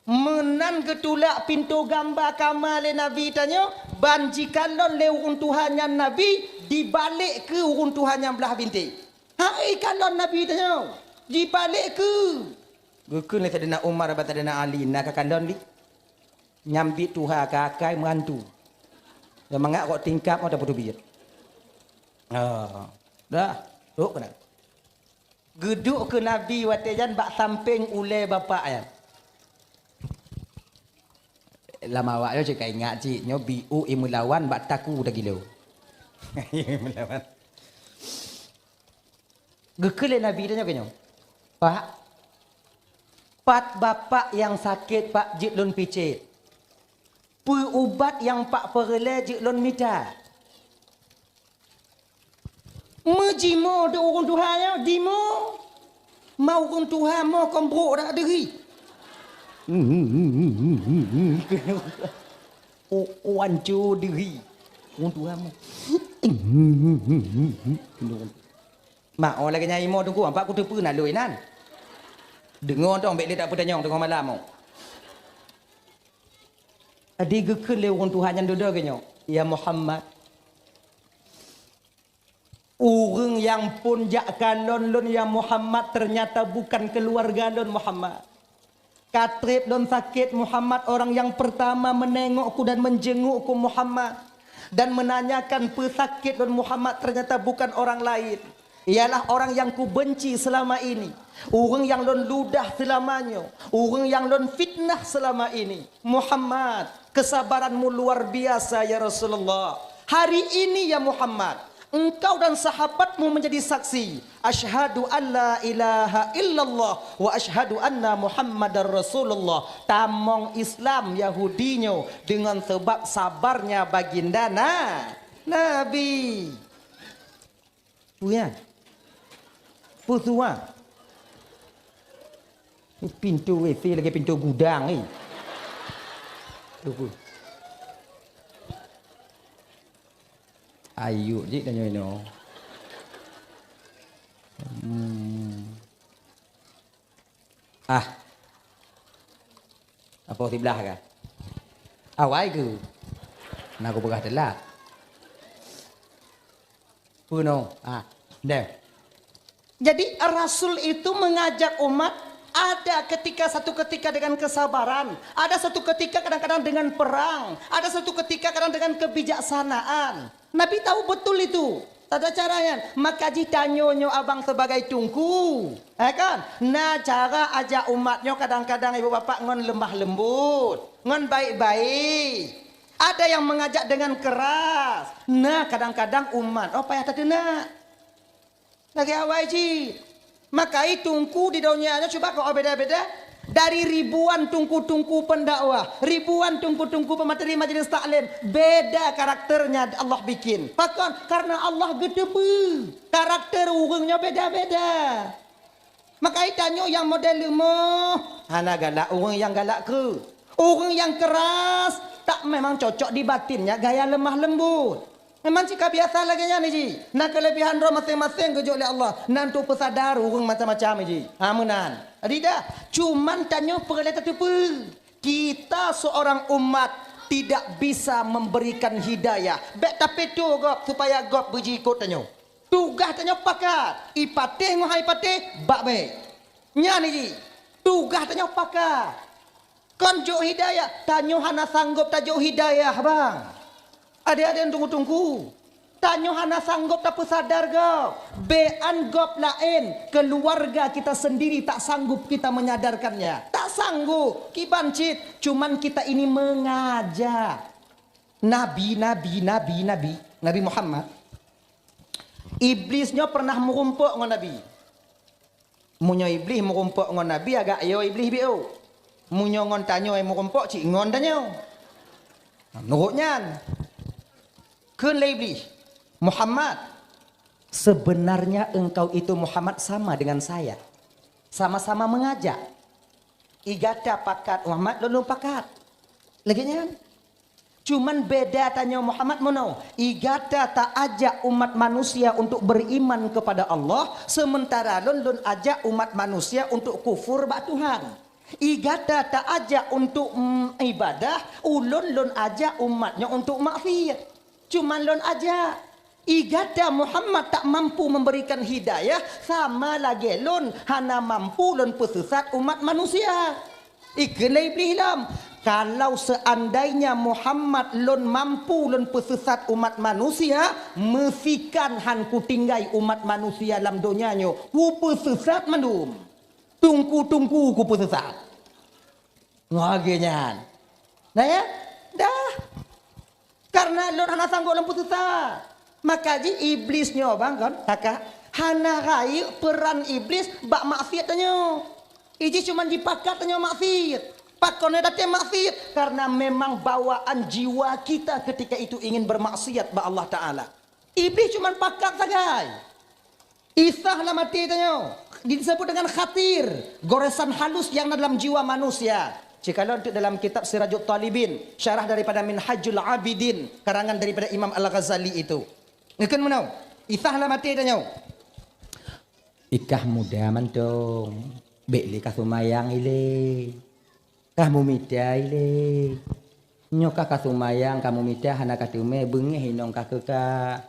Meunan geutulak pintoe gamba kama lé Nabi tanyoe, ban jikalon lé ureuëng tuha nyan Nabi, dibalek keu ureuëng tuha nyan blah bintéh. Hai kalon Nabi tanyoe, jibalek keu. Geukheun lé Saidina Umar bak Saidina Ali, "Na kakalon lé? Nyan biet tuha ka akai meuhantu. Nyang mangat kok tingkap mata putubit." Oh, dah, dok keunan. Geuduek keu Nabi watée nyan bak sampéng ulée bapak nyan. Lam awak nyoe cit ka ingat cit, nyoe biôk imeulawan bak taku tagilo. Imeulawan. Geukheun lé Nabi tanyoe keu nyoe, "Pak, pat bapak nyang sakét, Pak, jeuet lôn picét? Peue ubat nyang Pak peureulée jeuet lôn mita?" Meujimoe di ureuëng tuha nyoe, jimoe. Ma ureuëng tuha moe kon brok dak deuhi. Oh, oh, anco deuhi. Ureuëng tuha moe. Mak, oh, lagée nyan imoe teungku, ampak kuteupeue na lôn inan. Deungoe tong bék lé tapeutanyong teungoh malam, oh. Jadi geukheun lé ureuëng tuha nyan dudoe geuh nyoe, "Ya Muhammad, ureuëng nyang phon jak kalon lôn, ya Muhammad, ternyata bukan keuluwarga lôn, Muhammad. Ka treb lôn sakét, Muhammad, orang yang pertama menengokku dan menjengukku, Muhammad, dan menanyakan peue sakét lôn, Muhammad, ternyata bukan orang lain. Ialah orang yang kubenci selama ini, ureuëng nyang lôn ludah seulama nyoe, ureuëng nyang lôn fitnah seulama ini. Muhammad, kesabaranmu luar biasa, ya Rasulullah. Hari ini, ya Muhammad, engkau dan sahabatmu menjadi saksi. Asyhadu an la ilaha illallah wa asyhadu anna Muhammadar Rasulullah. Tamong Islam Yahudi nyoe dengan sebab sabarnya baginda na-, Nabi. Peue nyan? Peue tuan? Pintoe W C lagèe pintoe gudang, eh. Tunggu. Ayo, jih tanyoe inoe. Hmm. Ah. Apa siblah kah? Awai ke? Nah, aku peugah telat. Peue nyoe? Ah, deh. Jadi, Rasul itu mengajak umat, ada ketika, satu ketika dengan kesabaran, ada satu ketika kadang-kadang dengan perang, ada satu ketika kadang dengan kebijaksanaan. Nabi tahu betul itu. Tada cara nyan, maka jih tanyoe nyoe abang sebagai teungku, eh kan? Na cara ajak umat nyoe kadang-kadang ibu bapak ngon lemah lembut, ngon baik-baik. Ada yang mengajak dengan keras. Na kadang-kadang umat, oh, payah tateunak. Lagèe awai cit. Maka i teungku di donya nyoe cuba keu beda-beda. Dari ribuan teungku-teungku pendakwah, ribuan teungku-teungku pemateri majelis taklim, beda karakternya Allah bikin. Pakon? Karena Allah geuteupeue karakter ureuëng nyoe beda-beda. Maka i tanyoe nyang model leumoh, hana galak ureuëng nyang galak keu. Ureuëng nyang keras, tak memang cocok di batinnya gaya lemah lembut. Memang cit ka biasa lagèe nyan jih. Na keulebihan droe maséng-maséng geujok lé Allah. Na untuk peusadar ureuëng macam-macam jih. Ha, meunan. Jadi dah, cuman tanyoe peureulèe tateupeue. Kita seorang umat tidak bisa memberikan hidayah. Bèk tapeutoe gob supaya gob beujiikot tanyoe. Tugaih tanyoe pakat. I patéh ngon hai patéh, bak bèk. Nyan jih. Tugaih tanyoe pakat. Kon jok hidayah, tanyoe hana sanggob tajok hidayah, bang. Adék-adék teungku-teungku, tanyoe hana sanggob tapeusadar gob. Bèan gob laén, keluarga kita sendiri tak sanggup kita menyadarkannya. Tak sanggup, kiban cit, cuman kita ini mengajak. Nabi, nabi, nabi, nabi, Nabi Muhammad. Iblis nyoe pernah meurumpok ngon Nabi. Meunyoe Iblih meurumpok ngon Nabi, agak yo Iblih biôh. Meunyoe ngon tanyoe meurumpok, cit ngon tanyoe. Meunurot nyan, kheun lé Iblih, "Muhammad, sebenarnya engkau itu Muhammad sama dengan saya. Sama-sama mengajak. I gata pakat Muhammad, lôn lôn pakat." Lagèe nyan. Cuman beda tanyoe Muhammad meunoe, i gata ta ajak umat manusia untuk beriman kepada Allah, sementara lôn, lôn ajak umat manusia untuk kufur bak Tuhan. I gata ta ajak untuk, mm, ibadah, ulôn, lôn ajak umat nyoe untuk maksiat. Cuman lôn ajak. I gata Muhammad tak mampu memberikan hidayah, sama lagèe lôn hana mampu lôn peusesat umat manusia. Ikheun lé Iblih lom, "Kalau seandainya Muhammad lôn mampu lôn peusesat umat manusia, meusikan han kutinggai umat manusia lam donya nyoe, kupeusesat mandum. Teungku-teungku kupeusesat." Lagèe nyan. Nah ya? Dah. Karena lôn hana sanggob lôn peusesat. Maka jih Iblih nyoe bang kon, takah hana rayeuk peran Iblih bak maksiat tanyoe. Ijih cuman jipakat tanyoe maksiat. Pakon nyoe dateng maksiat? Karena memang bawaan jiwa kita ketika itu ingin bermaksiat bak Allah Taala. Iblih cuman pakat sagai. Isah lam até tanyoe disebut dengan khatir, goresan halus yang na dalam jiwa manusia. Jikalau untuk dalam kitab Sirajut Talibin, syarah daripada Minhajul Abidin, karangan daripada Imam Al-Ghazali itu. Ngeukheun meunoe, isah lam até tanyoe. Ikah muda mantong, bèk lé ka seumayang ilèe. Kah mumita ilèe. Nyoe kah ka seumayang, ka mumita hana ka teumè, beungèh inong ka keu ka.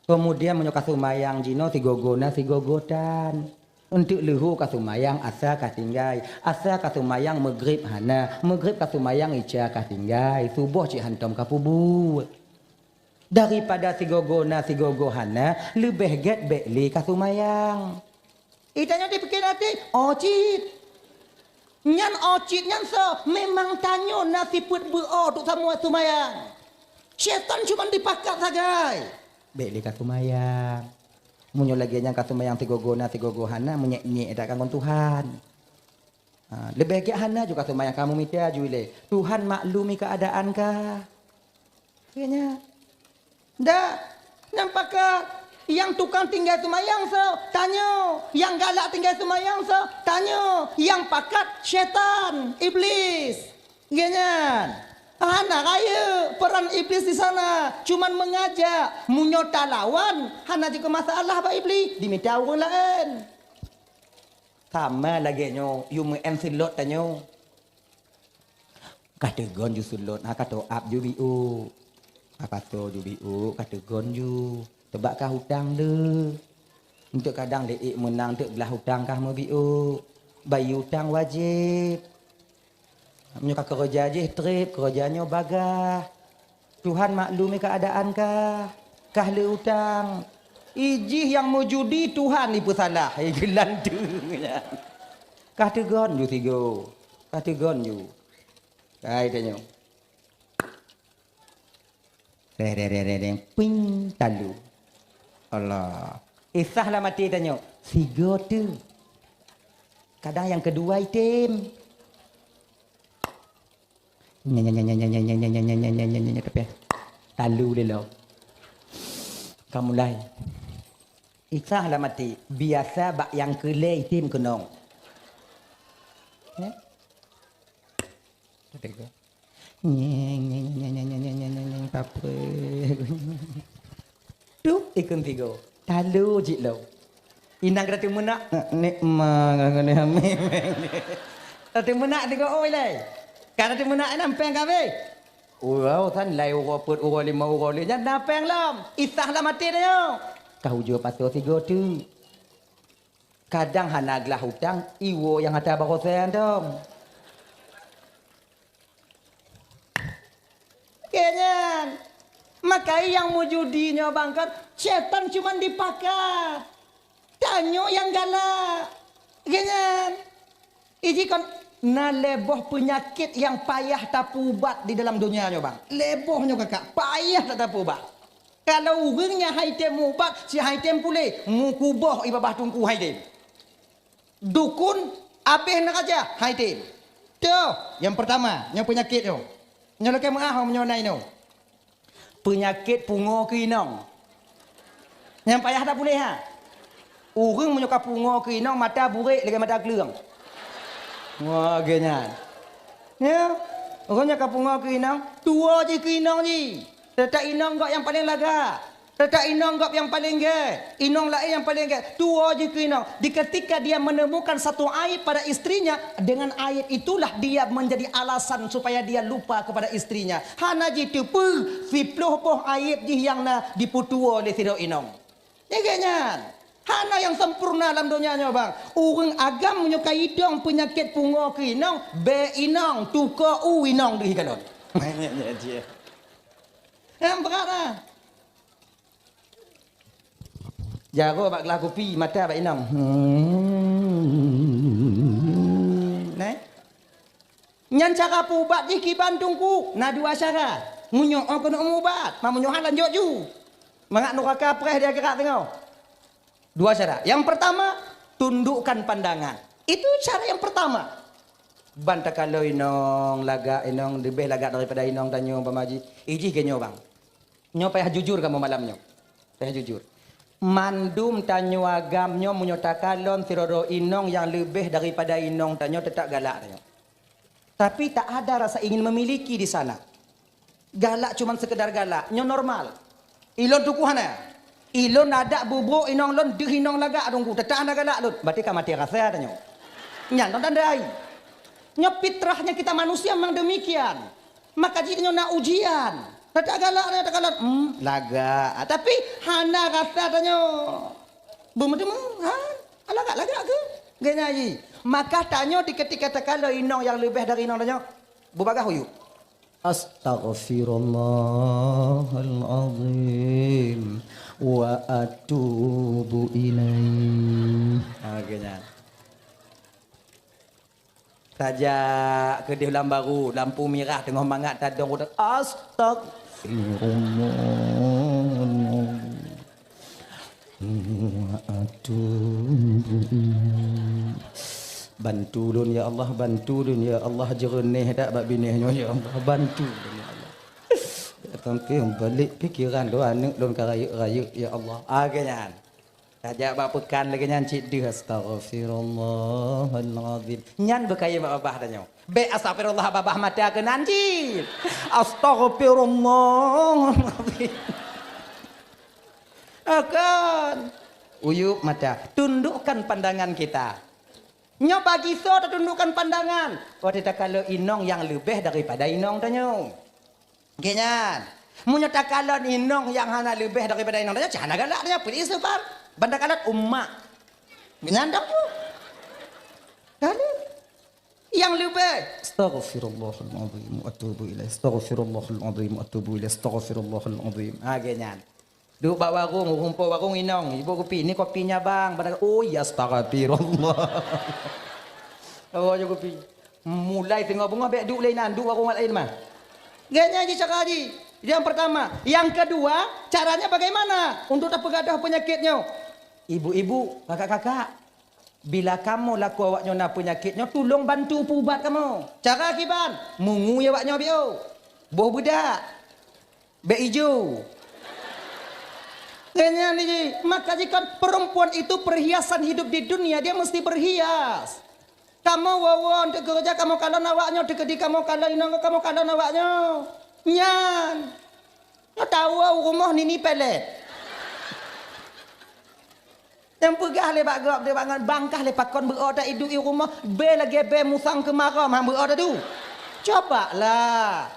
Keumudian meunyoe ka seumayang jinoe sigoe-goe na sigoe-goe tan. Eunteuk leuhô ka seumayang asa ka tinggai. Asa ka seumayang meugreb hana. Meugreb ka seumayang isya ka tinggai. Suboh cit hantom ka peubuet. Daripada sigoe-goe na sigoe-goe hana, leubeh gét bék lé ka seumayang. Itanyoe dipike até, oh cit. Nyan oh cit nyan soe? Memang tanyoe na sifeuet beu-o teuk samuai seumayang. Syaitan cuma dipakat sagai. Bék lé ka seumayang. Meunyoe lagée nyan ka seumayang sigoe-goe na sigoe-goe hana, meunyék-nyék that ka ngon Tuhan. Ha, leubeh gét hana ju ka seumayang, kamoe mita ju ilée. Tuhan maklumi keuadaan kah. Kayaknya. Dah, nyang pakat, nyang tukang tinggai seumayang soe? Tanyoe. Nyang galak tinggai seumayang soe? Tanyoe. Nyang pakat, syaitan, iblis. Gét nyan. Hana rayeuk peran iblis di sana, cuman mengajak. Meunyoe talawan, hana jikeu masalah bak iblis, dimita ureuëng laén. Sama lagée nyoe, yue meu'en seulot tanyoe. Ka teugon ju seulot, ha ka teuap ju biôk. Ha ka teuap ju biôk, ka teugon ju. Teubak kah utang le. Eunteuk kadang lé ék meunang, eunteuk glah utang kah meubiôk. Bayeue utang wajéb. Meunyoe ka keureuja jih treb, keureuja nyoe bagaih. Tuhan maklumi keuadaan kah, kah le utang. Ijih nyang meujudi Tuhan ipeusalah, geulanteue nyan. Kah teugon ju sigoe, kah teugon ju. Hai tanyoe. Reh, reh, reh, reh, reh, ping, talu. Allah. Isah lam até tanyoe, sigoe teuh. Kadang nyang keudua item. Nya, nya, nya, tapi talu lé lom. Ka mulai. Isah lam até, biasa bak nyang keu lhèe item keunong. Eh? Nyeng, nyeng, nyeng, papa. Dup ikheun tigo. Talu jih lom. Inong ka teumeunak, nek ma ngon hamé. Ka teumeunak tigo oi lé. Ka teumeunak inong péng ka abéh. Uroe san lai uroe peuet uroe limong uroe lhèe nyan na péng lom. Isah lam até nyoe. Ka ujoe pasoe tigo teuk. Kadang hana glah utang, iwoe nyang ata baroe santong. Keu nyan, maka nyang meujudi nyoe bang kan, syaitan cuman dipakat. Tanyoe nyang galak. Keu nyan, iji kon na lhèe boh peunyakét nyang payah tapeuubat di dalam donya nyoe bang. Lhèe boh nyoe kakak, payah that tapeuubat. Kalau ureuëng nyang han item meuubat, si han item puléh, meukuboh i babah teungku han item. Dukun abéh neuraja, han item. Toh, nyang peurtama, nyang peunyakét nyoe. Nyoe lakée meu'ah meunyoe na inoe. Peunyakét pungoe keu inong. Nyang payah that puléh ha. Ureuëng meunyoe ka pungoe keu inong, mata burék lagée mata kleueng. Wah, lagée nyan. Ya, ureuëng nyang ka pungoe keu inong, tuwoe jih keu inong jih. Teutak inong gob nyang paleng lagak. Teutak inong gob nyang paleng gét. Inong laén nyang paleng gét. Tuwoe jih keu inong. Di ketika dia menemukan satu aib pada istrinya, dengan aib itulah dia menjadi alasan supaya dia lupa kepada istrinya. Hana jiteupeue, siploh boh aib jih nyang na jipeutuwoe lé sidroe inong. Nyan gét nyan. Hana nyang sempurna lam donya nyoe bang. Ureuëng agam meunyoe ka idong peunyakét pungoe keu inong, bék inong, tukoe u inong deuh ikalon. Nyang brat ah. Jaroe bak glah kupi, mata bak inong. Hmm. Neh. Nyan cara peuubat jih kiban teungku, na dua cara. Meunyoe oh keuneuk meuubat, ma meunyoe han lanjut ju. Mangat nuraka preh di akhirat teungoh. Dua cara. Yang pertama, tundukkan pandangan. Itu cara yang pertama. Ban takalon inong, lagak inong, leubeh lagak daripada inong tanyoe umpama jih. Ijih geuh nyoe bang. Nyoe payah jujur kamoe malam nyoe. Payah jujur. Mandum tanyoe agam nyoe meunyoe takalon sidroe inong nyang leubeh daripada inong tanyoe, teutap galak tanyoe. Tapi tak ada rasa ingin memiliki di sana. Galak cuman sekedar galak, nyoe normal. Ilôn teungku hana. Ilôn adak bubuk inong lôn deuh inong lagak teungku, teutap hana galak lôn. Berarti ka maté rasa tanyoe. Nyan lôn tandai. Nyoe fitrahnya kita manusia memang demikian. Maka jih nyoe na ujian. Rata galak, rata galak. Hmm, lagak. Ah, tapi hana rasa tanyoe. Beumeuteumé, ha? Lagak-lagak ke? Geunya jih. Maka tanyoe di ketika takalon inong nyang leubeh dari inong tanyoe, beubagaih huyup. Astaghfirullahalazim wa atubu ilaih. Ha, geuh nyan. Tajak keudeh lam baru, lampu mirah teungoh mangat tadong udah, "Astaghfirullahalazim wa atubu ilaih." Bantu lôn ya Allah, bantu lôn ya Allah, jeureuneh that bak binéh nyoe ya Allah, bantu lôn ya Allah. Sampai balik pikiran lôn, aneuk lôn ka rayeuk-rayeuk ya Allah. Ah, geuh nyan. Tajak bak peukan lagèe nyan cit deuh, "Astaghfirullahalazim." Nyan beukayém bak babah tanyoe. Bèk astaghfirullah babah mata keunan cit. Astaghfirullahalazim. Akan. Uyup mata. Tundukkan pandangan kita. Nyoe bagi soe tatundukkan pandangan? Watèe takalon inong nyang leubeh daripada inong tanyoe. Geuh nyan. Meunyoe takalon inong nyang hana leubeh daripada inong tanyoe, cit hana galak tanyoe, peue istighfar. Ban takalon umak. Geuh nyan dong. Kali. Nyang leubeh, "Astaghfirullahalazim wa atubu ilaih. Astaghfirullahalazim wa atubu ilaih. Astaghfirullahalazim." Ha, geuh nyan. Duek bak warong, ureueng po warong inong, "Ibu kupi, ni kopinya, Bang." Ban takalon, "Oh, ya, astaghfirullah." Oh, ya kupi. Mulai teungoh beungoh bèk duek lé inan, duek warong laén mah. Geuh nyan jih cara jih. Yang pertama. Yang kedua, caranya bagaimana untuk tapeugadôh peunyakét nyoe? Ibu-ibu, kakak-kakak, bila kamoe lakoe awak nyoe na peunyakét nyoe, tulông bantu peuubat kamoe. Cara kiban, mungui awak nyoe biôh. Boh beudak. Bèk ijo. Geuh nyan jih. Maka jikheun perempuan itu perhiasan hidup di dunia, dia mesti berhias. Kamoe woe-woe untuk keureuja, kamoe kalon awak nyoe, teukeudi kamoe kalon inong, kamoe kalon awak nyoe. Nyan. Nyoe tawoe u rumoh nini pelet. Nyang peugah lé bak gob, "Deuh bangon, bang kah lé pakon beuo ta iduek i rumoh, bèe lagèe bèe musang keumarôm han beuo ta du." Coba lah.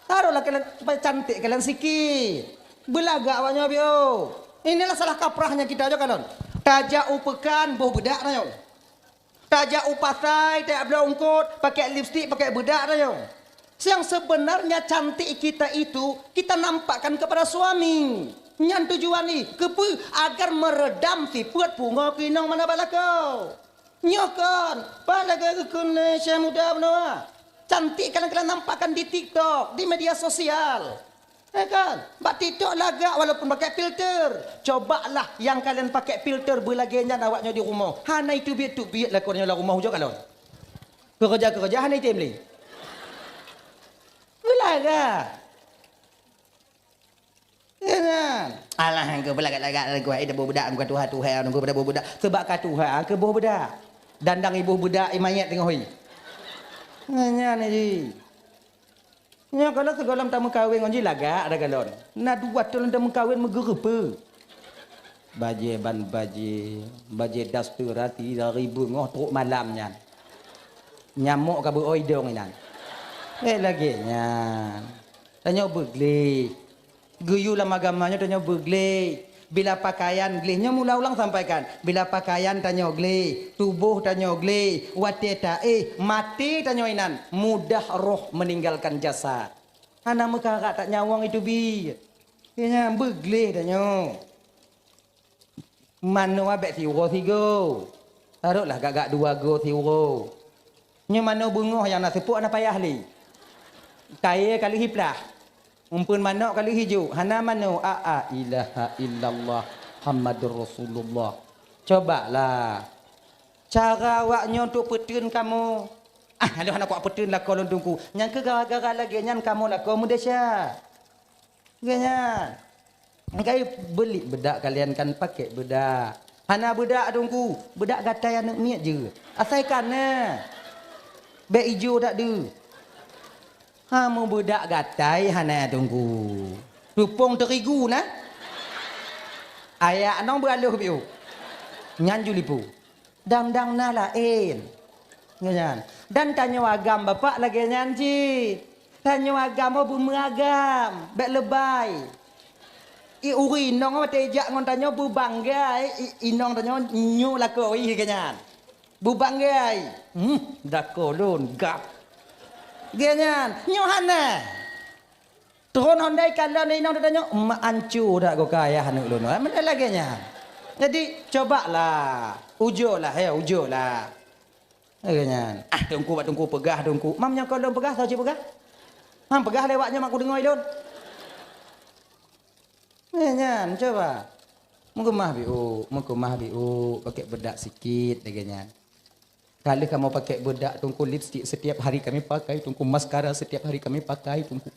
Taroh lah kalian supaya cantik kalian sikit. Beulagak awak nyoe biôh. Inilah salah kaprahnya kita nyoe kalon. Tajak u peukan boh beudak tanyoe. Tajak u pasai, tajak bloe eungkôt, pakai lipstik, pakai beudak tanyoe. Yang sebenarnya cantik kita itu kita nampakkan kepada suami. Nyan tujuan jih, keupeue? Agar meredam sifeuet pungo keu inong manö bak lakoe. Nyoe kon, pat lagèe geukheun lé Syekh Muda Beunoa. Cantik kadang-kadang nampakkan di TikTok, di media sosial. Eh kan? Bak TikTok lagak walaupun pakai filter. Cobalah nyang kalian pakai filter beulagèe nyan awak nyoe di rumoh. Hana iteubiet-teubiet lakoe nyoe lam rumoh ujoe kalon. Keureuja-keureuja hana item lé. Beulagak. Ya kan? Alah, engkau beulagak-lagak lagu hai deuboh beudak, engkau tuha-tuha, engkau deuboh beudak. Sebab ka tuha, keu boh beudak. Dandang iboh beudak, i manyét teungoh hi. Nyan jih. Nyoe kalon sigohlom tameukawen ngon jih lagak ada kalon. Na dua thôn lôn tameukawen meugeureupeue. Bajèe ban bajèe, bajèe daster hati dari beungoh trok malam nyan. Nyamok ka beuoi dong inan. Eh, lagèe nyan. Tanyoe beugleh. Geuyue lam agama nyoe tanyoe beugleh. Bila pakaian gleh, nyoe mula ulang sampaikan, bila pakaian tanyoe gleh, tuboh tanyoe gleh, watèe taéh, maté tanyoe inan, mudah roh meninggalkan jasad. Hana meukarat that nyawöng iteubiet. Nyan beugleh tanyoe. Manoe bèk siuroe sigoe. Harôh lah gak-gak dua goe siuroe. Nyoe manoe beungoh nyang na seupôt hana payah lé. Kayèe ka lheueh iplah. Umpeuen manok ka lheueh ijok, hana manoe, a, a, ilaha illallah, Muhammadur Rasulullah. Cobalah. Cara awak nyoe untuk peuteun kamoe. Ah, adoh hana kuat peuteun lakoe lôn Teungku. Nyang keu gara-gara lagèe nyan kamoe lakoe meudesya. Lagèe nyan. Engkai beulit beudak kalian kan pakèk beudak. Hana beudak Teungku, beudak gatai aneuk miet jeuet. Asai ka na. Bèk ijo dak deuh. Ha, meubeudak gatai hana Teungku. Teupông teurigu na. Ayak nong beualoh biôh. Nyan ju lipô. Dang-dang na laén. Nyan. Dan tanyoe agam Bapak lagèe nyan cit. Tanyoe agam oh beumeuagam, bèk leubèi. I ureueng inong watèe jak ngon tanyoe beubanggai, i, inong tanyoe nyoe lakoe ih lagèe nyan. Beubanggai. Hmm, lakoe lôn gah. Geuh nyan, nyoe hana. Tron Honda ikalon lé inong tanyoe, "Mak ancu dak goka ayah aneuk lôn." Meunan lagèe nyan. Jadi, cobalah, ujolah, ya, ujolah. Lagèe nyan. Ah, Teungku bak Teungku peugah, Teungku. Mam nyang ka lôn peugah, soe cit peugah? Mam peugah lé awak nyoe mak kudeungoe lôn. Lagèe nyan, coba. Meukeumah biuk, meukeumah biuk, pakèk beudak sikit, lagèe nyan. Ka lheueh kamoe pakèk beudak, Teungku, lipstik setiap hari kami pakai, Teungku, maskara setiap hari kami pakai, Teungku.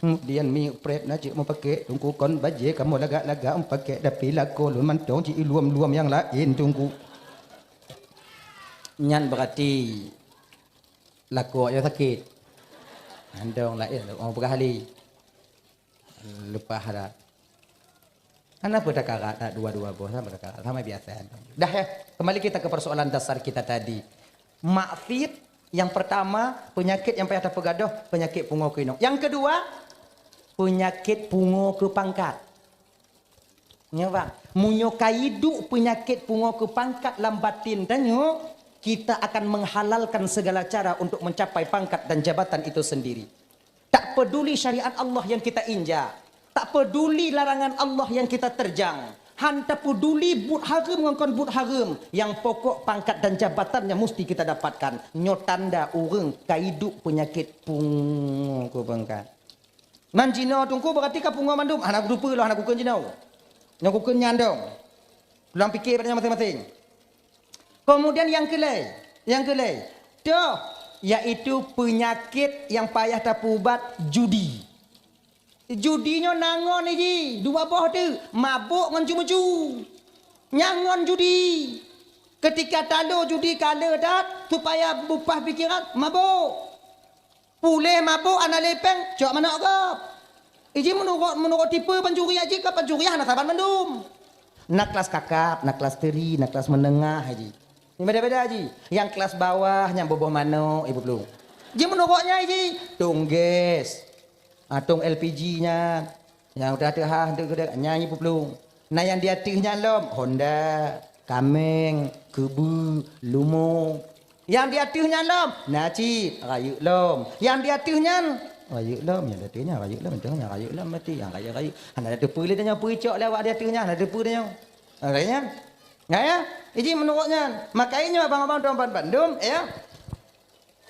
Kemudian minyeuk prep na cit meupakék, Teungku, kon bajèe kamoe lagak-lagak meupakék, tapi lakoe lôn mantong cit iluem-luem nyang laén, Teungku. Nyan berarti lakoe nyoe sakét. Mantong laén, oh, peugah lé. Leupah dah. Hana peue takarat, tak dua-dua boh, sama takarat, sama biasa. Dah ya, kembali kita ke persoalan dasar kita tadi. Maksiat yang pertama, penyakit yang payah tapeugadôh, penyakit pungo keu inong. Yang kedua, penyakit pungo keu pangkat. Nyoe bang, meunyoe ka iduek penyakit pungo keu pangkat lam batin tanyoe, kita akan menghalalkan segala cara untuk mencapai pangkat dan jabatan itu sendiri. Tak peduli syariat Allah yang kita injak, tak peduli larangan Allah yang kita terjang, han tapeduli buet hareuem ngon kon buet hareuem, yang pokok pangkat dan jabatannya mesti kita dapatkan. Nyoe tanda ureueng ka iduek penyakit pungo keu pangkat. Nan jinoe Teungku berarti ka pungo mandum. Hana kuteupeu lôn, hana kukheun jinoe. Nyang kukheun nyan dong. Pulang pike bak nyan maséng-maséng. Kemudian nyang keulhèe, nyang keulhèe, toh, yaitu penyakit yang payah tapeuubat, judi. Judi nyoe na ngon iji, dua boh teuk, mabök ngon cu-meucu. Nyan ngon judi. Ketika talo judi ka le that, supaya beupah pikeran, mabök. Puléh mabök hana lé péng, cok manok gob. Iji meunurot, meunurot tipe pancuri aji ka pancuri hana saban mandum. Na kelas kakap, na kelas teri, na kelas menengah aji. Beda-beda aji. Nyang kelas bawah nyang boboh manok ibu plueng. Ji meunurot nyan aji, tong gas. Ah, tong L P G nyan. Nyang udah teuh hah, nyan ibu plueng. Na nyang di ateueh nyan lom, honda, kaméng, keubeue, lumo. Nyang di ateueh nyan lom, na cit, rayeuk lom. Nyang di ateueh nyan, rayeuk lom. Nyang di ateueh nyan, rayeuk lom. Nyang di ateueh nyan, rayeuk lom, mati. Nyang rayeuk-rayeuk. Hana teupeu lé tanyoe, peucok lé awak di ateueh nyan, hana teupeu tanyoe. Hana nyan. Nyan ya? Iji meunurot nyan. Maka nyoe abang-abang tuan bandum, ya.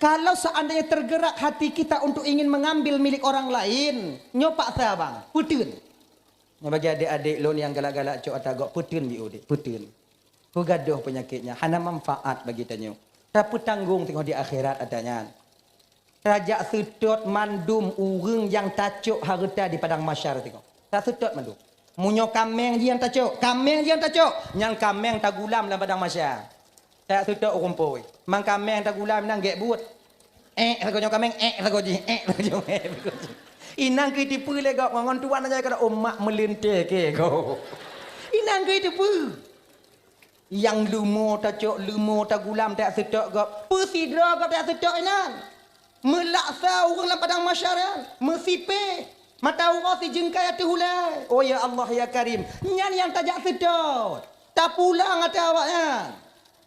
Kalau seandainya tergerak hati kita untuk ingin mengambil milik orang lain, nyoe paksa bang, peuteun. Nyoe bagi adék-adék lôn nyang galak-galak cok ata gob, peuteun biôh dek, peuteun. Peugadôh peunyakét nyan, hana manfaat bagi tanyoe. Tapeutanggong teungoh di akhirat ata nyan. Tajak seutôt mandum ureuëng nyang tacok hareuta di padang mahsyar teungoh. Taseutôt mandum. Meunyoe kaméng jih nyang tacok, kaméng jih nyang tacok, nyang kaméng tagulam lam padang mahsyar. Tajak seutôt ureuëng phôn. Mang kaméng tagulam inan gét buet. Ék sagoe nyoe kaméng, ék sagoe jih, ék sagoe jih, ék sagoe jih. Inan keu tipeue lé gob ngon tuan aja keunoe umat meulintèe keu gob. Inan keu tipeue. Nyang leumo tacok, leumo tagulam tajak seutôt gob. Peusidroe gob tajak seutôt inan. Meulaksa ureuëng lam padang mahsyar nyan, meusipéh, mata uroe sijeungkai ateueh ulée. Oh ya Allah ya Karim, nyan nyang tajak seutôt. Tapulang ata awaknyan.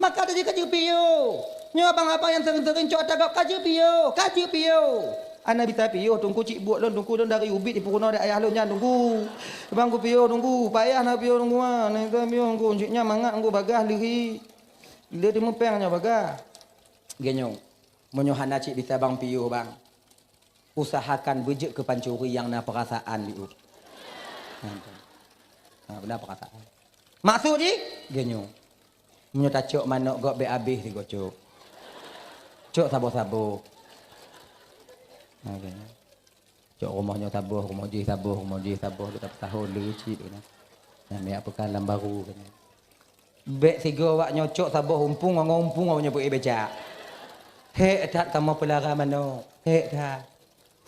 Maka tajak ka jeuet piôh. Nyoe abang-abang nyang seuring-seuring cok ata gob ka jeuet piôh, ka jeuet piôh. Hana bisa piôh, Teungku, cit buet lôn, Teungku, lôn dari ubit di peurunoe di ayah lôn nyan, Teungku. Bang kupiôh, Teungku, payah na piôh, Teungku, ah. Na piôh, Teungku, cit nyan mangat, Teungku, bagaih leuhi. Lé teumeupéng nyoe bagaih. Geuh nyoe. Meunyoe hana cit bisa bang piôh, bang, usahakan beujeuet keu pancuri nyang na peurasaan, biôh. Ha, beuna peurasaan. Maksud jih? Geuh nyoe. Meunyoe tacok manok gob bèk abéh sigoe cok. Cok saboh-saboh. Ha, geuh nyoe. Cok rumoh nyoe saboh, rumoh jih saboh, rumoh jih saboh, lheueh tapeusahô le cit keunan. Nyan miyak peukan lam baru keunan. Bèk sigoe awak nyoe cok saboh umpung, ngon umpung awak nyoe peuék becak. Hék that kamoe peulara manok, hék that.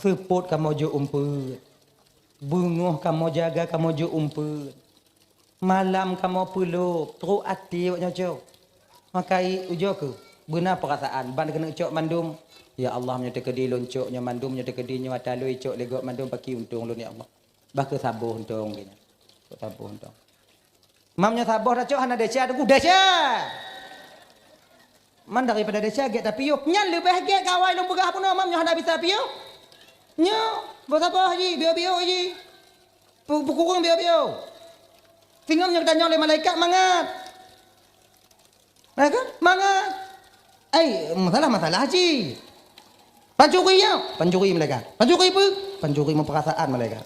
Seupôt kamoe jok umpeuet. Beungoh kamoe jaga kamoe jok umpeuet. Malam kamoe peulôp, trok até awak nyoe cok. Maka i ujoe kheueh, beuna peurasaan, ban keuneuk cok mandum. Ya Allah, meunyoe teukeudi lôn cok nyoe mandum, meunyoe teukeudi nyoe ata lôn cok lé gob mandum, pakri untông lôn, ya Allah. Bah kheueh saboh untông geuh nyan. Cok saboh untông. Mam nyoe saboh tacok hana desya, Teungku, desya! Man daripada desya gét tapiôh. Nyan leubeh gét kawai lôn peugah bunoe, mam nyoe hana bisa piôh. Nyoe, boh saboh jih, biôh-biôh jih. Pu-, peukureueng biôh-biôh. Singoh nyoe geutanyong lé malaikat mangat. Malaikat, mangat. Ai, masalah-masalah cit. Pancuri nyoe, pancuri malaikat. Pancuri peue? Pancuri meupeurasaan malaikat.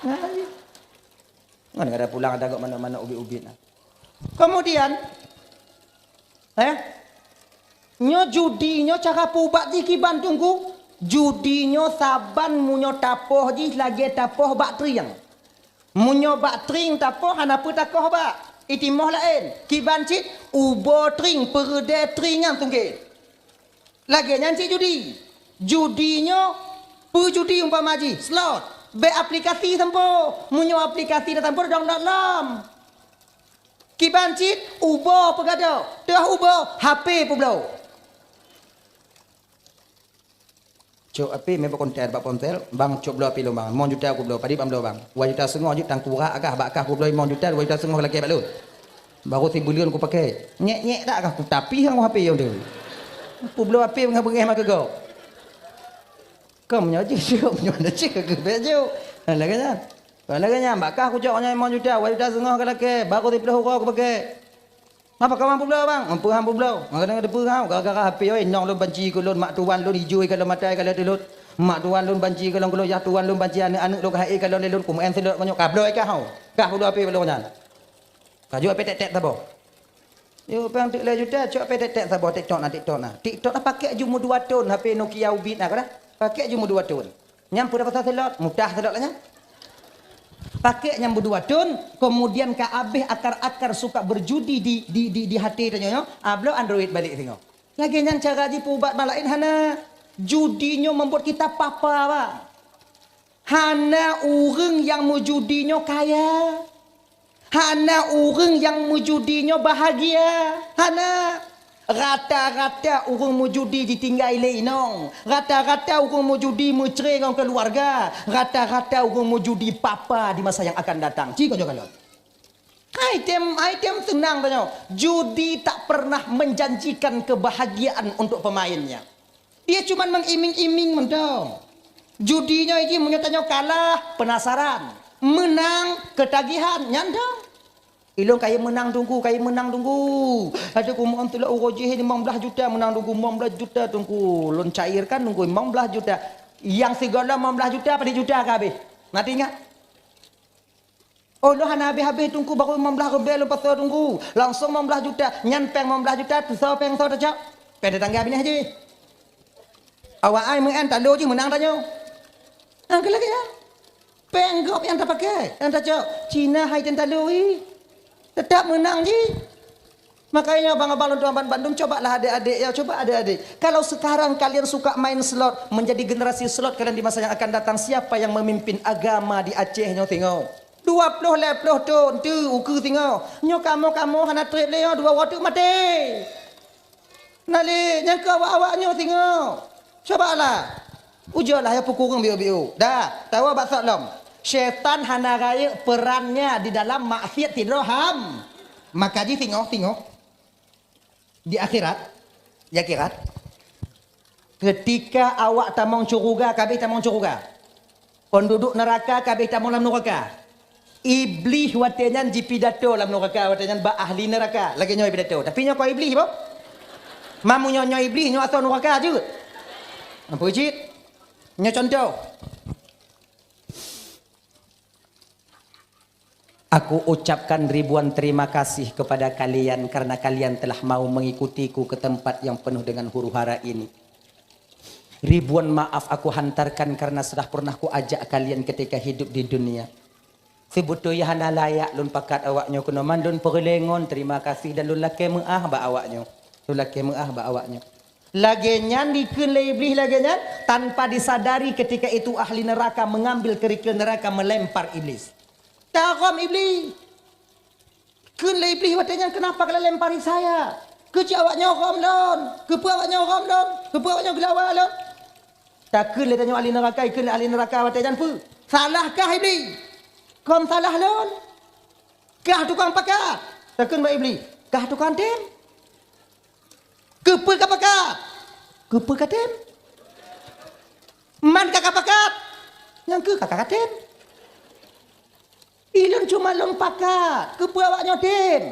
Nah, iya. Ngon kada pulang ada gok manok-manok ubit-ubit nah. Kemudian, eh, nyoe judi nyoe cara peuubat jih kiban Teungku. Judi nyoe saban meunyoe tapoh jih lagée tapoh bak trieng. Meunyoe bak trieng tapoh hana peue takoh bak, itimoh laén. Kiban cit ubo trieng, peureudée trieng nyang tunggé. Lagée nyan cit judi. Judi nyoe peue judi umpama jih, slot. Bék aplikasi sampoe. Meunyoe aplikasi na sampoe download lom. Kiban cit ubo peugadôh, teuh ubo H P peubloe. Cok api meuba konten bak ponsel, bang cok bloe api lôn bang, limong juta kubloe, padit bang bloe bang. Dua juta seungoh jeuet tangkurak agah bak kah kubloe limong juta, dua juta seungoh lakée bak lôn. Baru sibuleuen kupakée. Nyek-nyek dak kah kutapi hang H P nyang tu. Kubloe api beungéh-beungéh mah keu gob. Kom nyoe jih syok, nyoe dah cek keu bek jok. Lagée nyan. Lagée nyan, bak kah kucok nyan limong juta, dua juta seungoh ka lakée, baru siplôh uroe kupakée. Ngapa kawan publoe bang? Ngapa han publoe? Maka teupeu hau, gara-gara H P oi, nong lôn banci keu lôn, mak tuan lôn ijui ka lôn matai ka lôn tulot. Mak tuan lôn banci keu lôn, keu lôn yah tuan lôn banci aneuk-aneuk lôn ka hai ka lôn lé lôn kumeu'en seulot meunyoe ka bloe kah hau. Kah publoe H P lôn nyan. Ka jok H P tek-tek saboh. Yo pang teuk lhée juta, cok H P tek-tek saboh TikTok na, TikTok na. TikTok na pakék jumeuh dua thon H P Nokia ubit na ka dah. Pakék jumeuh dua thon. Nyang peue pasal seulot, mutah seulot lah nyan. Pakék nyang beudua thon, kemudian ka abéh akar-akar suka berjudi di, di, di, di hati tanyoe nyoe, ah, bloe Android balék singoh. Lagée nyan cara jipeuubat malaén hana. Judi nyoe membuat kita papa, bang. Hana ureuëng nyang meujudi nyoe kaya. Hana ureuëng nyang meujudi nyoe bahagia. Hana. Rata-rata ureuëng meujudi jitinggai lé inong. Rata-rata ureuëng meujudi meucre ngon keuluwarga. Rata-rata ureuëng meujudi papa di masa nyang akan datang. Ci keu nyoe kalon. Hai tem, hai tem seunang tanyoe. Judi tak pernah menjanjikan kebahagiaan untuk pemainnya. Dia cuman mengiming-iming mantong. Judi nyoe jih meunyoe tanyoe kalah, penasaran. Menang, ketagihan, nyan dong. Ilôn kayém meunang Teungku, kayém meunang Teungku. Adak kumoe tulak uroe jih limong blaih juta meunang Teungku, limong blaih juta Teungku. Lôn cairkan Teungku, limong blaih juta. Nyang sigohlom limong blaih juta, padit juta ka habéh. Na teuingat? Oh, lôn hana habéh-habéh Teungku, baru limong blaih ribèe lôn pasoe Teungku. Langsong limong blaih juta. Nyan péng limong blaih juta, soe péng soe tacok? Péng tetangga binéh jih. Awak ai meu'en talo jih meunang tanyoe. Nyang keu lagèe nyan. Péng gob nyang tapakai, nyang tacok. Cina hai tem talo ih. Tetap meunang jih. Makanya abang-abang lôn tuan ban-, bandum, cobalah adik-adik ya, coba adik-adik. Kalau sekarang kalian suka main slot, menjadi generasi slot kalian di masa yang akan datang, siapa yang memimpin agama di Aceh nyoe singoh? Dua ploh lhèe ploh thon teu ukeue singoh. Nyoe kamoe-kamoe hana trép lé nyoe, dua woe teuk maté. Nah lé, nyang keu awak-awak nyoe singoh. Cobalah. Ujoe lah ya peukureueng biôh-biôh. Dah, tawa bak sot lom. Syaitan hana rayeuk perannya di dalam maksiat sidroe ham. Maka jih singoh, singoh. Di akhirat, di akhirat, ketika awak tamong syeuruga, ka abéh tamong syeuruga. Kon duduek neuraka, ka abéh tamong lam neuraka. Iblih watèe nyan jipidato lam neuraka, watèe nyan bak ahli neuraka. Lagèe nyoe pidato. Tapi nyoe kon Iblih, boh. Mamu nyoe, nyoe Iblih, nyoe asoe neuraka jeuet. Apa cit? Nyoe contoh. Aku ucapkan ribuan terima kasih kepada kalian karena kalian telah mau mengikutiku ke tempat yang penuh dengan huru-hara ini. Ribuan maaf aku hantarkan karena sudah pernah kuajak kalian ketika hidup di dunia. Sibeutôi hana layak lôn pakat awak nyoe keunoe, man lôn peureulèe ngon terima kasih dan lôn lakèe meu'ah bak awak nyoe. Lôn lakèe meu'ah bak awak nyoe. Lagèe nyan dikheun lé Iblih lagèe nyan, tanpa disadari ketika itu ahli neraka mengambil kerikil neraka melempar Iblis. Tarhom Iblih. Kheun lé Iblih watèe nyan, "Kenapa kalian lempari saya? Keuci awak nyoe rhom lôn? Keupeue awak nyoe rhom lôn? Keupeue awak nyoe geulawa lôn?" Takheun lé tanyoe ahli neraka, ikheun lé ahli neraka watèe nyan peue? "Salah kah Iblih? Kon salah lôn? Kah tukang pakat?" Takheun bak Iblih, "Kah tukang tem?" Keupeue kapakat? Keupeue katem? Man ka kapakat? Nyang keu ka katem. Ilôn cuma lôn pakat, keupeue awak nyoe tem?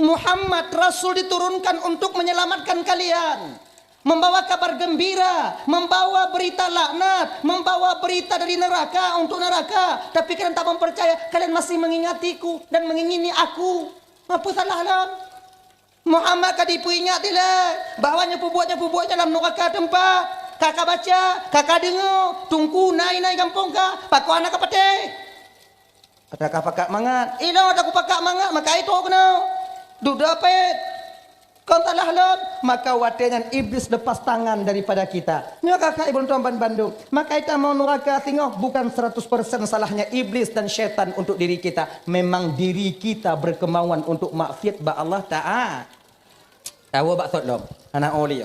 Muhammad Rasul diturunkan untuk menyelamatkan kalian, membawa kabar gembira, membawa berita laknat, membawa berita dari neraka untuk neraka. Tapi kalian tak mau percaya, kalian masih mengingatiku dan mengingini aku. Apa salah lôn? Muhammad ka jipeuingat dilée bahwa nyang peubuet, nyang peubuet nyan lam nuraka teumpat. Ka kabaca, ka kadeungoe, teungku nai-nai gampông ka, pakon hana kapatéh. Ata ka pakak mangat, inoe ata kupakak mangat, maka itu keunoe. Dudoe pet. Kon salah lôn, maka watée nyan Iblis lepas tangan daripada kita. Nyoe kakak ibu tuan ban bandum. Maka ita mau nuraka singoh bukan seratus persen salahnya iblis dan syaitan untuk diri kita. Memang diri kita berkemauan untuk maksiat bak Allah Taala. Tahu bak sot lom, anak oli.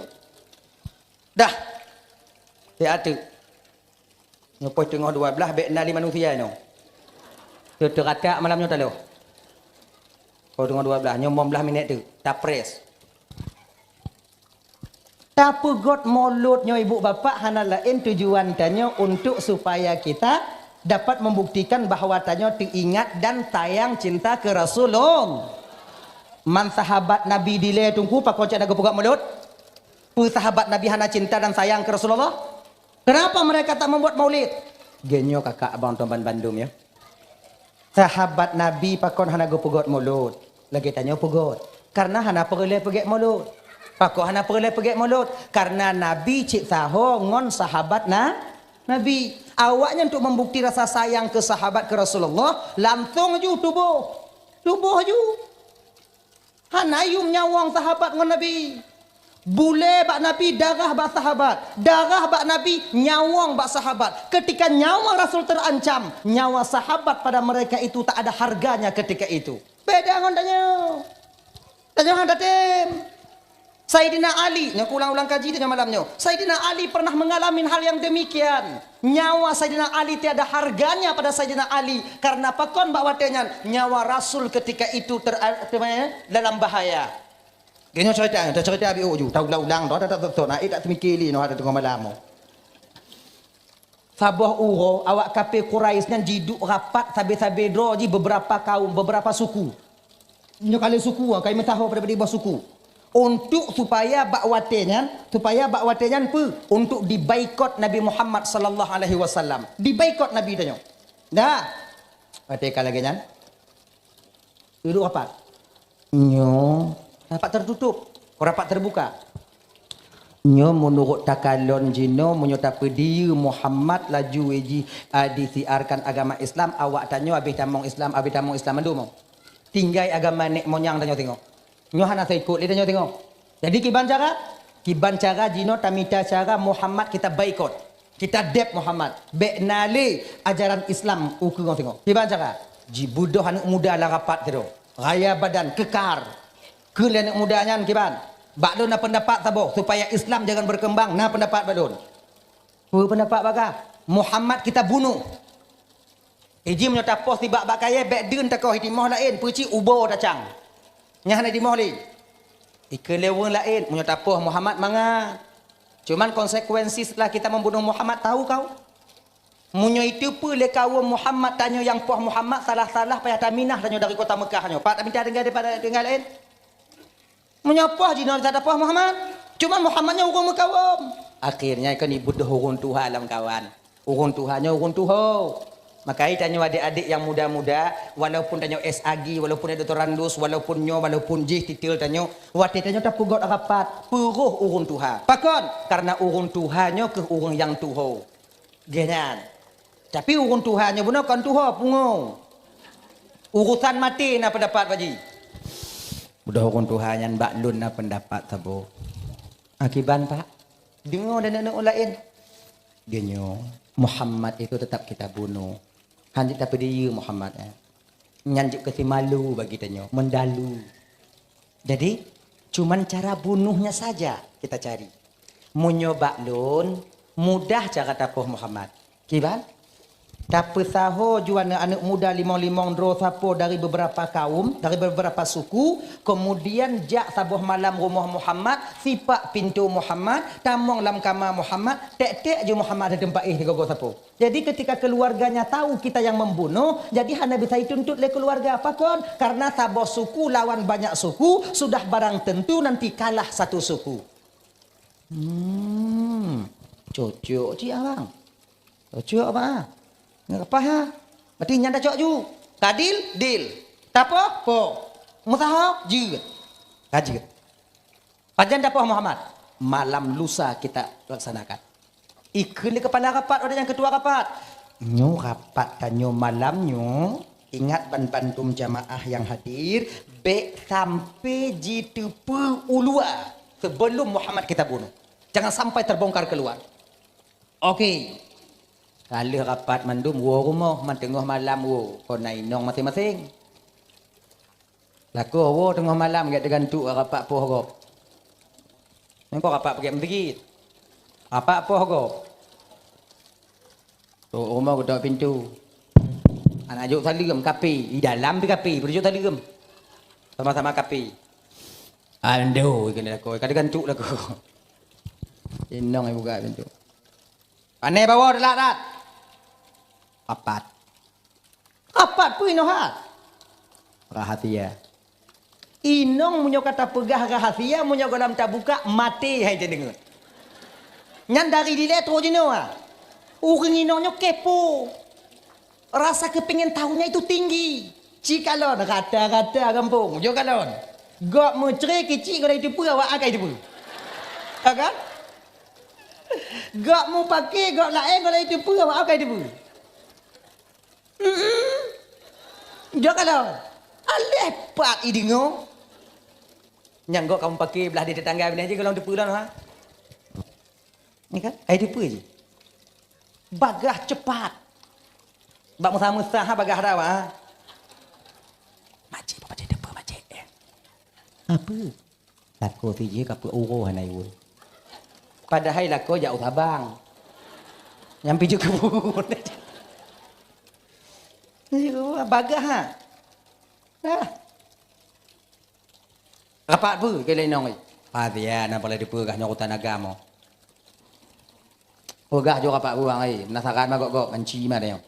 Dah. Siat tu. Nyoe poh teungoh dua belas bek na lé manusia nyoe. Tu teukatak malam nyoe taloh. Poh teungoh dua belas, nyoe lima belas minit tu. Tapres. Tapeugot mulod nyoe ibu bapak hana laén tujuan tanyoe untuk supaya kita dapat membuktikan bahwa tanyoe teuingat dan sayang cinta ke Rasulullah. Man sahabat Nabi dilée teungku pakon cit na geupeugah mulod? Peue sahabat Nabi hana cinta dan sayang ke Rasulullah? Kenapa mereka tak membuat maulid? Geunyoe kakak abang tuan ban bandum ya. Sahabat Nabi pakon hana geupeugot mulod? Lagée tanyoe peugot. Karena hana peureulée peugét mulod. Pakon hana peureulée peugét mulod? Karena Nabi cit saho ngon sahabat na, Nabi. Awaknyan untuk membukti rasa sayang ke sahabat ke Rasulullah, langsung ju tuboh. Tuboh ju. Hana yum nyawöng sahabat ngon Nabi. Bulée bak Nabi, darah bak sahabat. Darah bak Nabi, nyawöng bak sahabat. Ketika nyawa Rasul terancam, nyawa sahabat pada mereka itu tak ada harganya ketika itu. Beda ngon tanyoe. Tanyoe hana tem. Saidina Ali, nyoe kuulang-ulang kaji tanyoe malam nyoe. Saidina Ali pernah mengalami hal yang demikian. Nyawa Saidina Ali tiada harganya pada Saidina Ali. Karena pakon bak watée nyan, nyawa Rasul ketika itu ter-, ter-, dalam bahaya. Geunyoe cerita, ta cerita abi uju, ta ulang-ulang, ta, ta, ta, ta, na, eh, tak teumikir lé, noh, ada tengah malam. Saboh uroe, awak kafé Quraisy nyan jiduek rapat sabe-sabe droe jih beberapa kaum, beberapa suku. Nyoe kali suku, ah, kai meusaho pada bak suku. Untuk supaya bak watée nyan, supaya bak watée nyan peue? Untuk dibaikot Nabi Muhammad sallallahu alaihi wasallam. Dibaikot Nabi tanyoe. Dah. Watée ka lagée nyan. Duduek rapat. Nyoe rapat tertutup, rapat terbuka. Nyoe meunurot takalon jinoe, meunyoe tapeudiyeu Muhammad laju jih, a, disiarkan agama Islam, awak tanyoe habéh tamong Islam, habéh tamong Islam mandum. Tinggai agama nek monyang tanyoe singoh. Nyoe hana saikot lé tanyoe singoh. Jadi kiban cara? Kiban cara jinoe tamita cara Muhammad kita baikot. Kita deb Muhammad. Bek na lé ajaran Islam ukeue ngon singoh. Kiban cara? Jibeudôh aneuk muda lam rapat keudroe. Raya badan, keukar. Keu lé aneuk muda nyan kiban. Bak lôn na pendapat saboh, supaya Islam jangan berkembang, na pendapat bak lôn. Peue pendapat bak kah? Muhammad kita bunuh. Iji meunyoe tapoh sibak bak kayée, bek deun takoh itimoh laén, peucit ubo tacang. Nyan hana itimoh lé. Ikeue lé ureuëng laén, meunyoe tapoh Muhammad mangat. Cuman konsekuensi setelah kita membunuh Muhammad, tahu kau? Meunyoe iteupeue lé kawöm Muhammad tanyoe nyang poh Muhammad, salah-salah payah taminah tanyoe dari kota Mekah nyoe. Pat taminah tinggai daripada tinggai laén? Meunyoe poh jinoe that tapoh Muhammad, cuma Muhammad nyoe ureuëng meukawöm. Akhirnya kan ibeudôh ureuëng tuha lam kawan. Ureuëng tuha nyoe ureuëng tuho. Maka tanyoe adik-adik nyang muda-muda, walaupun tanyoe S A G, walaupun doktorandus, walaupun nyoe, walaupun jih titel tanyoe, watée tanyoe tapeugot rapat, peuroh ureuëng tuha. Pakon? Karena ureuëng tuha nyoe keuh ureuëng nyang tuho. Geuhnyan. Tapi ureuëng tuha nyoe bunoe kon tuho, pungo. Urusan maté na pendapat, Pak Ji. Udah ureuëng tuha nyan bak lôn na pendapat saboh. Akiban, Pak. Deungoe dan aneuk laén. Geunyoe, Muhammad itu tetap kita bunuh. Hana tapeudiyeu Muhammad, eh. Nyan jeuet keu simalu bagi tanyoe, mendalu. Jadi, cuman cara bunuhnya saja kita cari. Meunyoe bak lôn, mudah cara tapoh Muhammad. Kiban? Tapeusaho ju aneuëk-aneuëk muda limong-limong droe sapo dari beberapa kaum, dari beberapa suku, kemudian jak saboh malam rumoh Muhammad, sipak pintoe Muhammad, tamong lam kama Muhammad, tek-tek ju Muhammad di teumpat éh digogo sapo. Jadi ketika keluarganya tahu kita yang membunuh, jadi hana bisa dituntut lé keluarga. Pakon? Karena saboh suku lawan banyak suku, sudah barang tentu nanti kalah satu suku. Hmm, cocok cik abang. Cocok apa? Nggak apa ha? Berarti nyan dah cok ju. Kadil, dil. Tapo, po. Musaho, jeuet. Ka jeuet. Pajan dapoh Muhammad? Malam lusa kita laksanakan. Ikheun lé kepala rapat, ada yang ketua rapat. Nyoe rapat tanyoe malam nyoe, ingat ban bandum jamaah yang hadir, bèk sampai jiteupeu u luwa sebelum Muhammad kita bunuh. Jangan sampai terbongkar keluar. Oke. Ka lheueh rapat mandum woe rumoh, man teungoh malam woe, kon na inong maséng-maséng. Lakoe woe teungoh malam gèt teugantuk rapat poh gob. Nyan kon rapat peugèt meuseujid. Rapat poh gob. Trok rumoh geutok pintoe. Aneuk jok saleuem, kape. Di dalam pih kape, peureujok saleuem. Sama-sama kape. Ando, keuneuk lakoe, ka teugantuk lakoe. Inong ibuka pintoe. Pane bawoe teulat that? Rapat. Rapat peue inoe that? Rahasia. Inong meunyoe ka tapeugah rahasia, meunyoe gohlom tabuka, maté hai tadeungoe. Nyan dari dilèe trok jinoe. Ureueng inong nyoe kepo. Rasa kepingin tahunya itu tinggi. Cikalon rata-rata gampông. Jok kalon. Gob meucre kicik gohlom jiteupeue, awak akai teupeue. Ha kan? Gob mupake, gob laén gohlom jiteupeue, awak akai teupeue. Mm-mm. Jok kalon. Aléh pat ideungoe. Nyang gob kamoe pake blah di tetangga binéh jih gohlom teupeue lom ha. Ni kan? Ai teupeue jih. Bagah cepat. Bak meusa-meusa ha bagah dah, ha. Makcik, apa dia teupeue makcik, eh? Apa? Lakoe sijih ka peuet uroe hana iwoe. Padahai lakoe jak u Sabang. Nyang pih jeuet keu buet. Bagah ha. Nah. Rapat peue keu lé inong? Padia na peureulèe teupeugah nyoe urusan agama. Peugah ju rapat peue bang ai, penasaran mah gop-gop, manci mah tanyoe.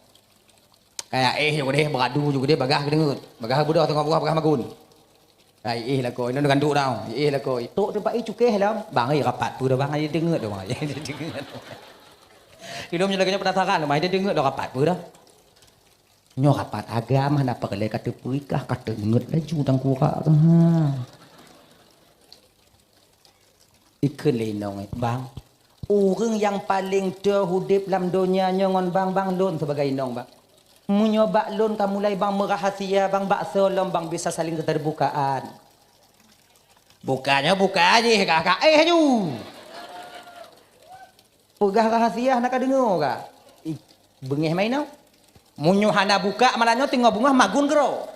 Kaya éh ju keudeh, beuradu ju keudeh, bagah geudeungeut. Bagah beudôh teungoh peugah, bagah magun. Ai éh lakoe, inong ganduk dah. Éh lakoe. Tok teumpat éh cukéh lom. Bang ai rapat peue dah bang ai deungeut dah bang ai. Deungeut. Ilom nyoe lagèe nyoe penasaran, bang ai deungeut dah rapat peue dah. Nyoe rapat agam hana peureulèe ka teupeurikah, ka teungeut laju tangkurak kah. Ikheun lé inong, "Bang, ureueng nyang paleng toe udép lam donya nyoe ngon bang, bang lôn sibagai inong, bang. Meunyoe bak lôn ka mulai bang meurahasia, bang bak soe lom bang bisa saléng keuteubukaan." Bukannya buka jih, ka, ka éh ju. Peugah rahasia hana ka deungoe ka. Ih, beungéh main nyoe. Meunyoe hana buka malam nyoe teungoh beungoh magun keudroe.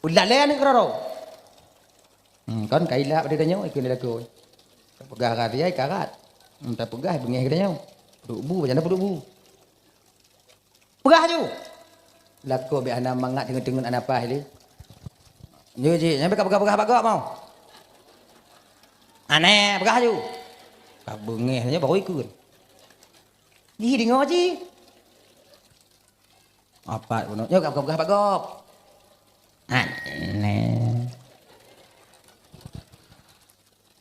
Ulalée aneuk keudroe. Hmm, kon ka ilak pada tanyoe ikeu lakoe. Peugah rahasia ikarat. Hmm, tapeugah beungéh geutanyoe. Peuduek bu, bacana peuduek bu. Peugah aju. Lakoe bék hana mangat teungeut-teungeut hana paih lé. Nyoe jih, nyan bék ka peugah-peugah bak gob mau. Aneh, peugah aju. Ka beungéh nyan baru ikheun. Jih deungoe jih. Apat bunoe, nyoe ka peugah-peugah bak gob. Aneh.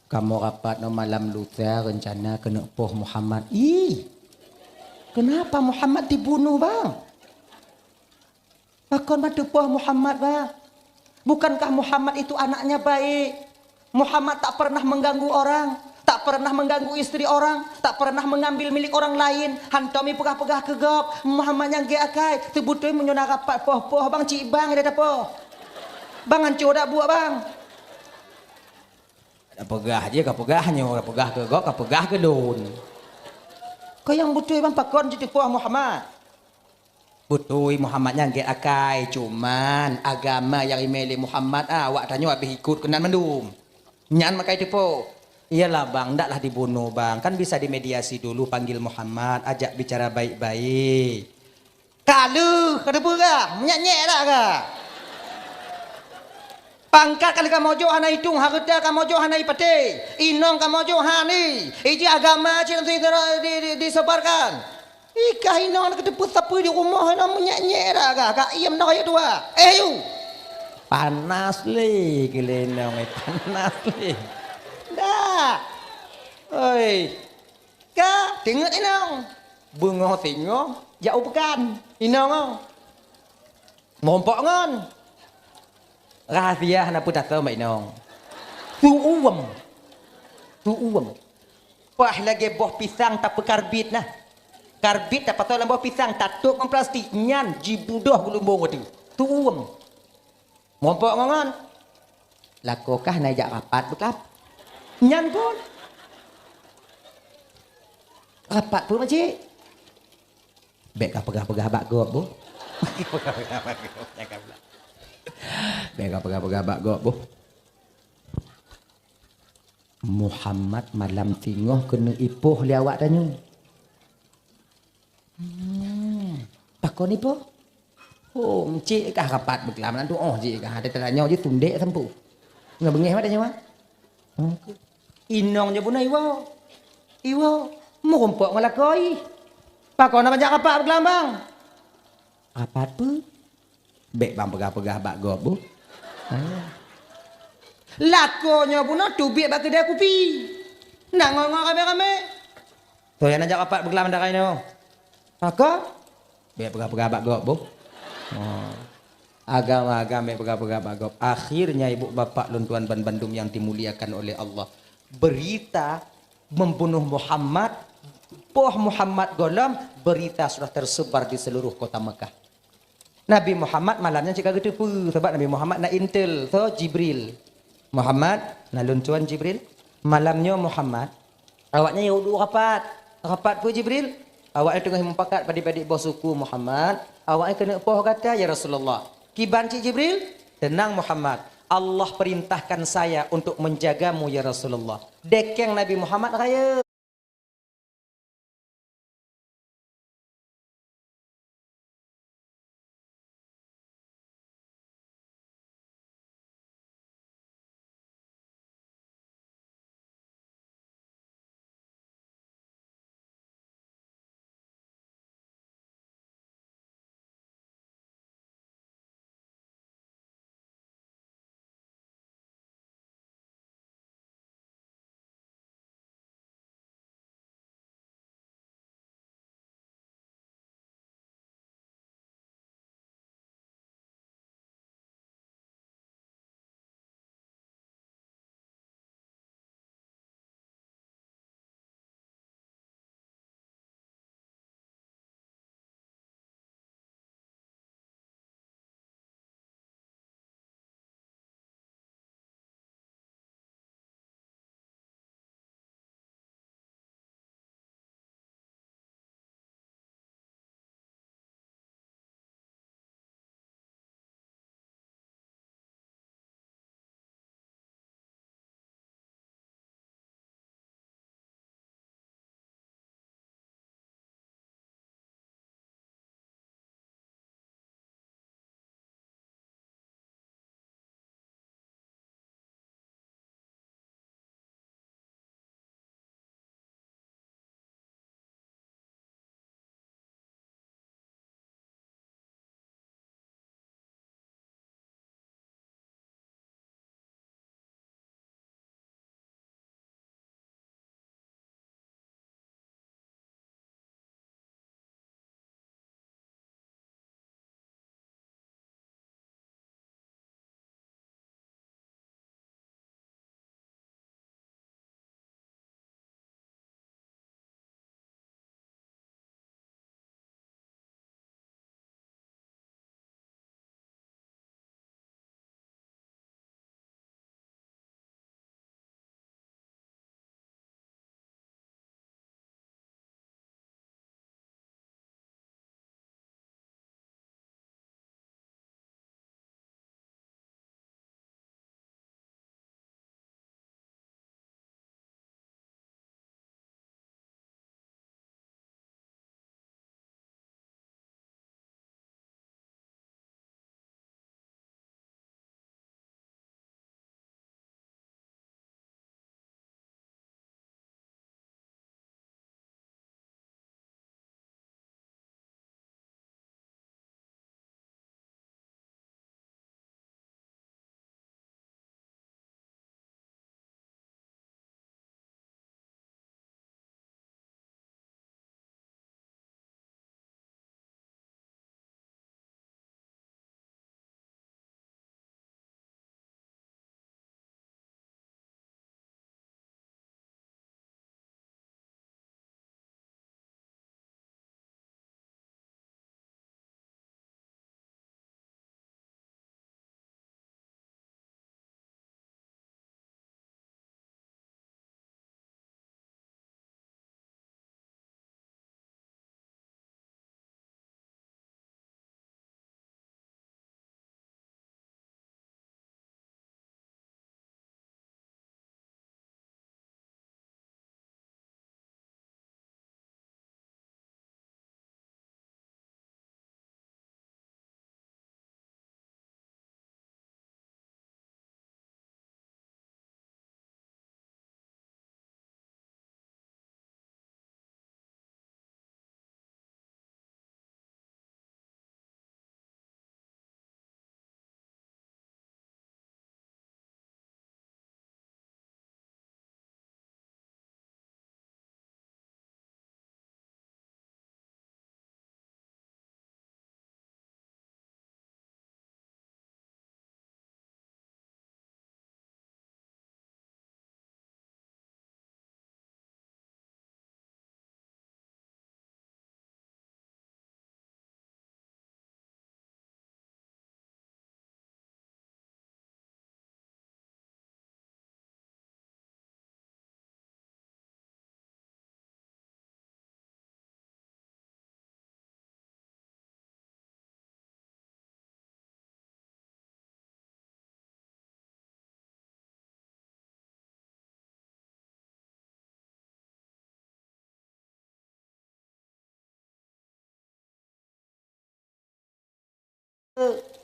Kamoe rapat nyoe malam lusa reuncana keuneuk poh Muhammad. Ih, kenapa Muhammad dibunuh, bang? Pakon ban teupoh Muhammad, bang? Bukankah Muhammad itu anaknya baik? Muhammad tak pernah mengganggu orang, tak pernah mengganggu istri orang, tak pernah mengambil milik orang lain. Hantom ipeugah-peugah keu gob, Muhammad nyang gét akai. Teubeutôi meunyoe na rapat poh-poh, bang, cit bang ida tapoh. Bang, anco dak buet, bang? Peugah jih, ka peugah nyoe, ka peugah keu gob, ka peugah keu lôn. Keu nyang beutôi ban pakon jiteupoh Muhammad? Beutôi Muhammad nyan gét akai, cuman agama nyang imé lé Muhammad, ah, awak tanyoe habéh ikot keunan mandum. Nyan makajih teupoh. Iyalah bang, ndaklah dibunuh bang. Kan bisa dimediasi dulu, panggil Muhammad, ajak bicara baik-baik. Ka lheueh, ka teupeue kah? Meunyak-nyek dak kah? Pangkat ka lheueh kamoe jok hana itong, hareuta kamoe jok hana ipatéh. Inong kamoe jok hana. Iji agama cit di, di, di, disebarkan. Ih, kah inong ka teupeue sapeue di rumoh, inong meunyak-nyek dak kah? Ka iem dak kayèe tuha. Eh, yu! Panas lé keu lé inong, eh, panas lé. Dak. Oi. Ka, teungeut inong. Beungoh singoh, jak u peukan. Inong, oh. Meurumpok ngon. Rahsia hana peue tasoe bak inong. Su uem. Su uem. Paih lagèe boh pisang tapeukarbit nah. Karbit tapasoe lam boh pisang, tatôp ngon plastik, nyan jibudoh geulumbong watèe. Su uem. Meurumpok ngon, ngon. Lakoe kah na jak rapat beuklab. Nyan phon. Rapat peue, Makcik? Bèk kapeugah-peugah bak gob, boh. Bèk kapeugah-peugah bak gob, boh. Muhammad malam singoh keuneuk ipoh lé awak tanyoe. Hmm. Pakon ipoh? Oh, Makcik kah rapat beuklab, na tuoh jih kah. Ada tanya je tundek sampue. Nggak bengeh mata nyawa. Hmm. Inong je bunoe iwoe. Iwoe, meurumpok ngon lakoe. Pakon na banyak rapat beuklab, bang? Rapat peue? Bèk bang peugah-peugah bak gob, boh. Lakoe nyoe bunoe teubiet bak keudè kupi. Nak ngon-ngon ramè-ramè. Soe nyang jak rapat beuklab mandang inoe? Lakoe? Bèk peugah-peugah bak gob, boh. Oh. Agam-agam bèk peugah-peugah bak gob. Akhirnya, ibu bapak lôn tuan ban bandum yang dimuliakan oleh Allah, berita membunuh Muhammad, poh Muhammad gohlom, berita sudah tersebar di seluruh kota Mekah. Nabi Muhammad malam nyan cit ka geuteupeue, sabab Nabi Muhammad na intel, soe? Jibril. "Muhammad, na lôn tuan Jibril. Malam nyoe Muhammad, awaknyan yue duek rapat." "Rapat peue Jibril?" "Awaknyan teungoh mupakat padit-padit boh suku Muhammad. Awaknyan keuneuk poh gata ya Rasulullah." "Kiban cit Jibril?" "Teunang Muhammad, Allah perintahkan saya untuk menjagamu ya Rasulullah." Dekeng Nabi Muhammad rayeuk.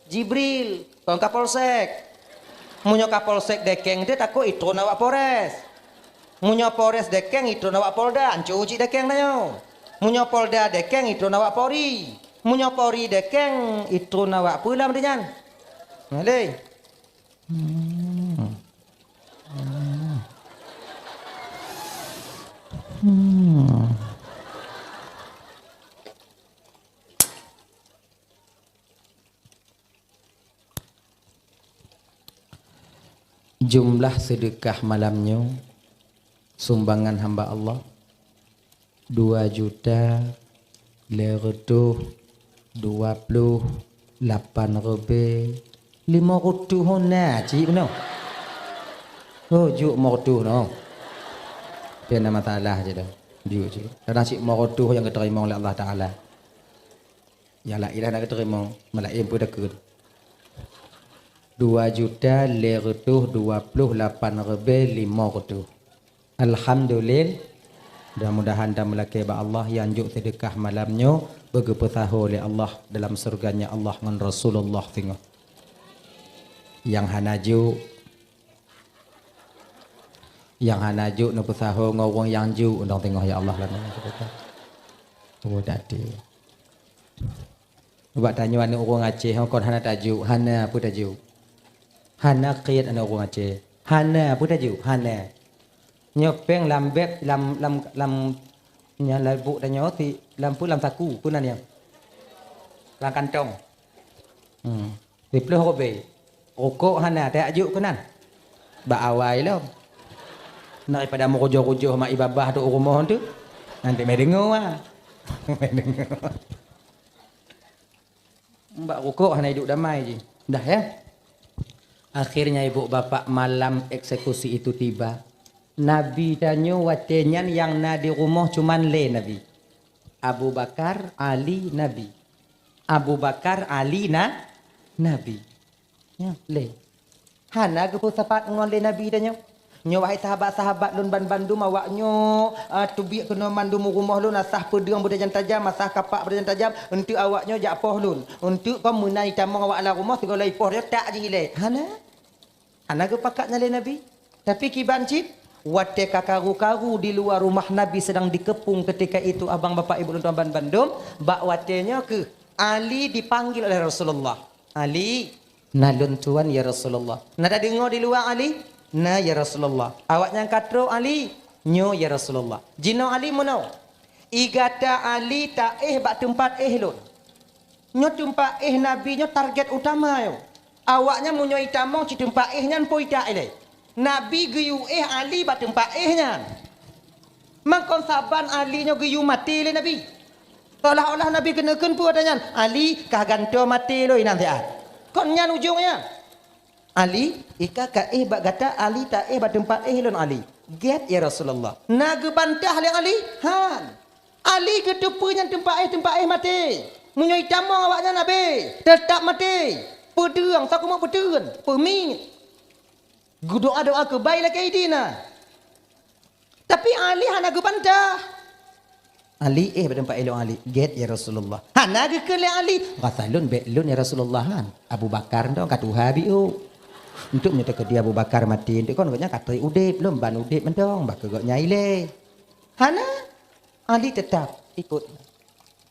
Jibril, kon Kapolsek. Meunyoe Kapolsek dekeng teuh takot itron awak Polres. Meunyoe Polres dekeng itron awak Polda, anco cit dekeng tanyoe. Meunyoe Polda dekeng itron awak Polri. Meunyoe Polri dekeng itron awak peue lam nyan. Nah, lé. Hmm. Hmm. Hmm. Jumlah seudeukah malam nyoe, sumbangan hamba Allah, dua juta lhèe reutôh dua ploh lapan ribèe limong reutôh na cit bunoe. Oh, jok limong reutôh noh. Tapi hana masalah cit dah. Jok cit. Kadang cit limong reutôh nyang geuteurimong lé Allah Taala. Nyang laén lah hana geuteurimong, malaén peue takheun. Dua juta lhèe reutôh dua ploh lapan ribèe limong reutôh. Alhamdulillah. Mudah-mudahan dan meulakèe bak Allah nyang jok seudeukah malam nyoe beugeupeusaho lé Allah dalam syurga-Nya Allah ngon Rasulullah singoh. Nyang hana jok, nyang hana jok neupeusaho ngon ureueng nyang jok, undang teungoh ya Allah lah. Oh, dati. Ubak tanyoe aneuk ureueng Aceh, ho kon hana tajok, hana peue tajok. Hana kiet aneuk ureueng Aceh. Hana peue tajok, hana. Nyoe péng lam beg, lam, lam, lam, nyan lam buk tanyoe, si, lam peue, lam saku, peue nan nyan? Lam kantong. Hmm. Siploh ribèe. Rukok hana, tajak jok keunan. Bak awai lom. Nak daripada meurujoh-rujoh mak ibabah tu u rumoh tu. Nanti meh deungoe, ah. Meh deungoe. Bak rukok hana idup damai jih. Dah, ya? Akhirnya, ibu bapak, malam eksekusi itu tiba. Nabi tanyoe watèe nyan nyang na di rumoh cuman lé Nabi. Abu Bakar, Ali, Nabi. Abu Bakar, Ali, na-, Nabi. Nyan, lé. Hana geupeusapat ngon lé Nabi tanyoe. Nyoe, wahai sahabat-sahabat lôn banmandum, awaknyoe, ah, teubiet keunoe mandum u rumoh lôn, asah peudeueng beutajam-tajam, asah kapak beutajam-tajam, eunteuk awaknyoe jak poh lôn. Eunteuk kon meunan itamong awak lam rumoh, sigoe lom ipoh, dia tak jih ilèe. Hana. Hana geupakat nyan lé Nabi. Tapi kiban cit, watèe ka karu-karu di luwa rumah Nabi sedang dikepung ketika itu, abang bapak ibu lôn tuan banmandum, bak watèe nyoe keuh Ali dipanggil oleh Rasulullah. "Ali, na lôn tuan, ya Rasulullah." "Na tadeungoe di luwa, Ali?" "Na, ya Rasulullah." "Awaknyan ka trok, Ali?" "Nyoe, ya Rasulullah." "Jinoe, Ali, meunoe. I gata, Ali, taéh bak teumpat éh lôn." Nyoe teumpat éh Nabi nyoe target utama nyoe. Awaknyan meunyoe itamong cit teumpat éh nyan po itak ilèe. Nabi geuyue éh Ali bak teumpat éh nyan. Mangkon saban Ali nyoe geuyue maté lé Nabi. Seolah-olah Nabi keuneuk kheun peue ata nyan, "Ali, kah gantoe maté lôn inan siat." Kon nyan ujong nyan. "Ali, i ka ka éh bak gata, Ali, taéh bak teumpat éh lôn, Ali." "Gèt, ya Rasulullah." Na geubantah lé Ali? Han. Ali geuteupeue nyan teumpat éh, teumpat éh maté. Meunyoe itamong awaknyan habéh, teutap maté. Peudeueng, sakumok peuteuen, peumiet. Geudoa-doa keubai lakèe idina. Tapi Ali hana geubantah. "Ali, éh bak teumpat éh lôn, Ali." "Gèt, ya Rasulullah." Hana geukheun lé Ali, "Rasa lôn bèk lôn, ya Rasulullah, han. Abu Bakar nyoe ka tuha biôh. Eunteuk meunyoe teukeudi Abu Bakar maté, eunteuk kon gobnyan ka trép udép, lôn ban udép mantong, bah keu gobnyan ilèe." Hana. Ali teutap ikot.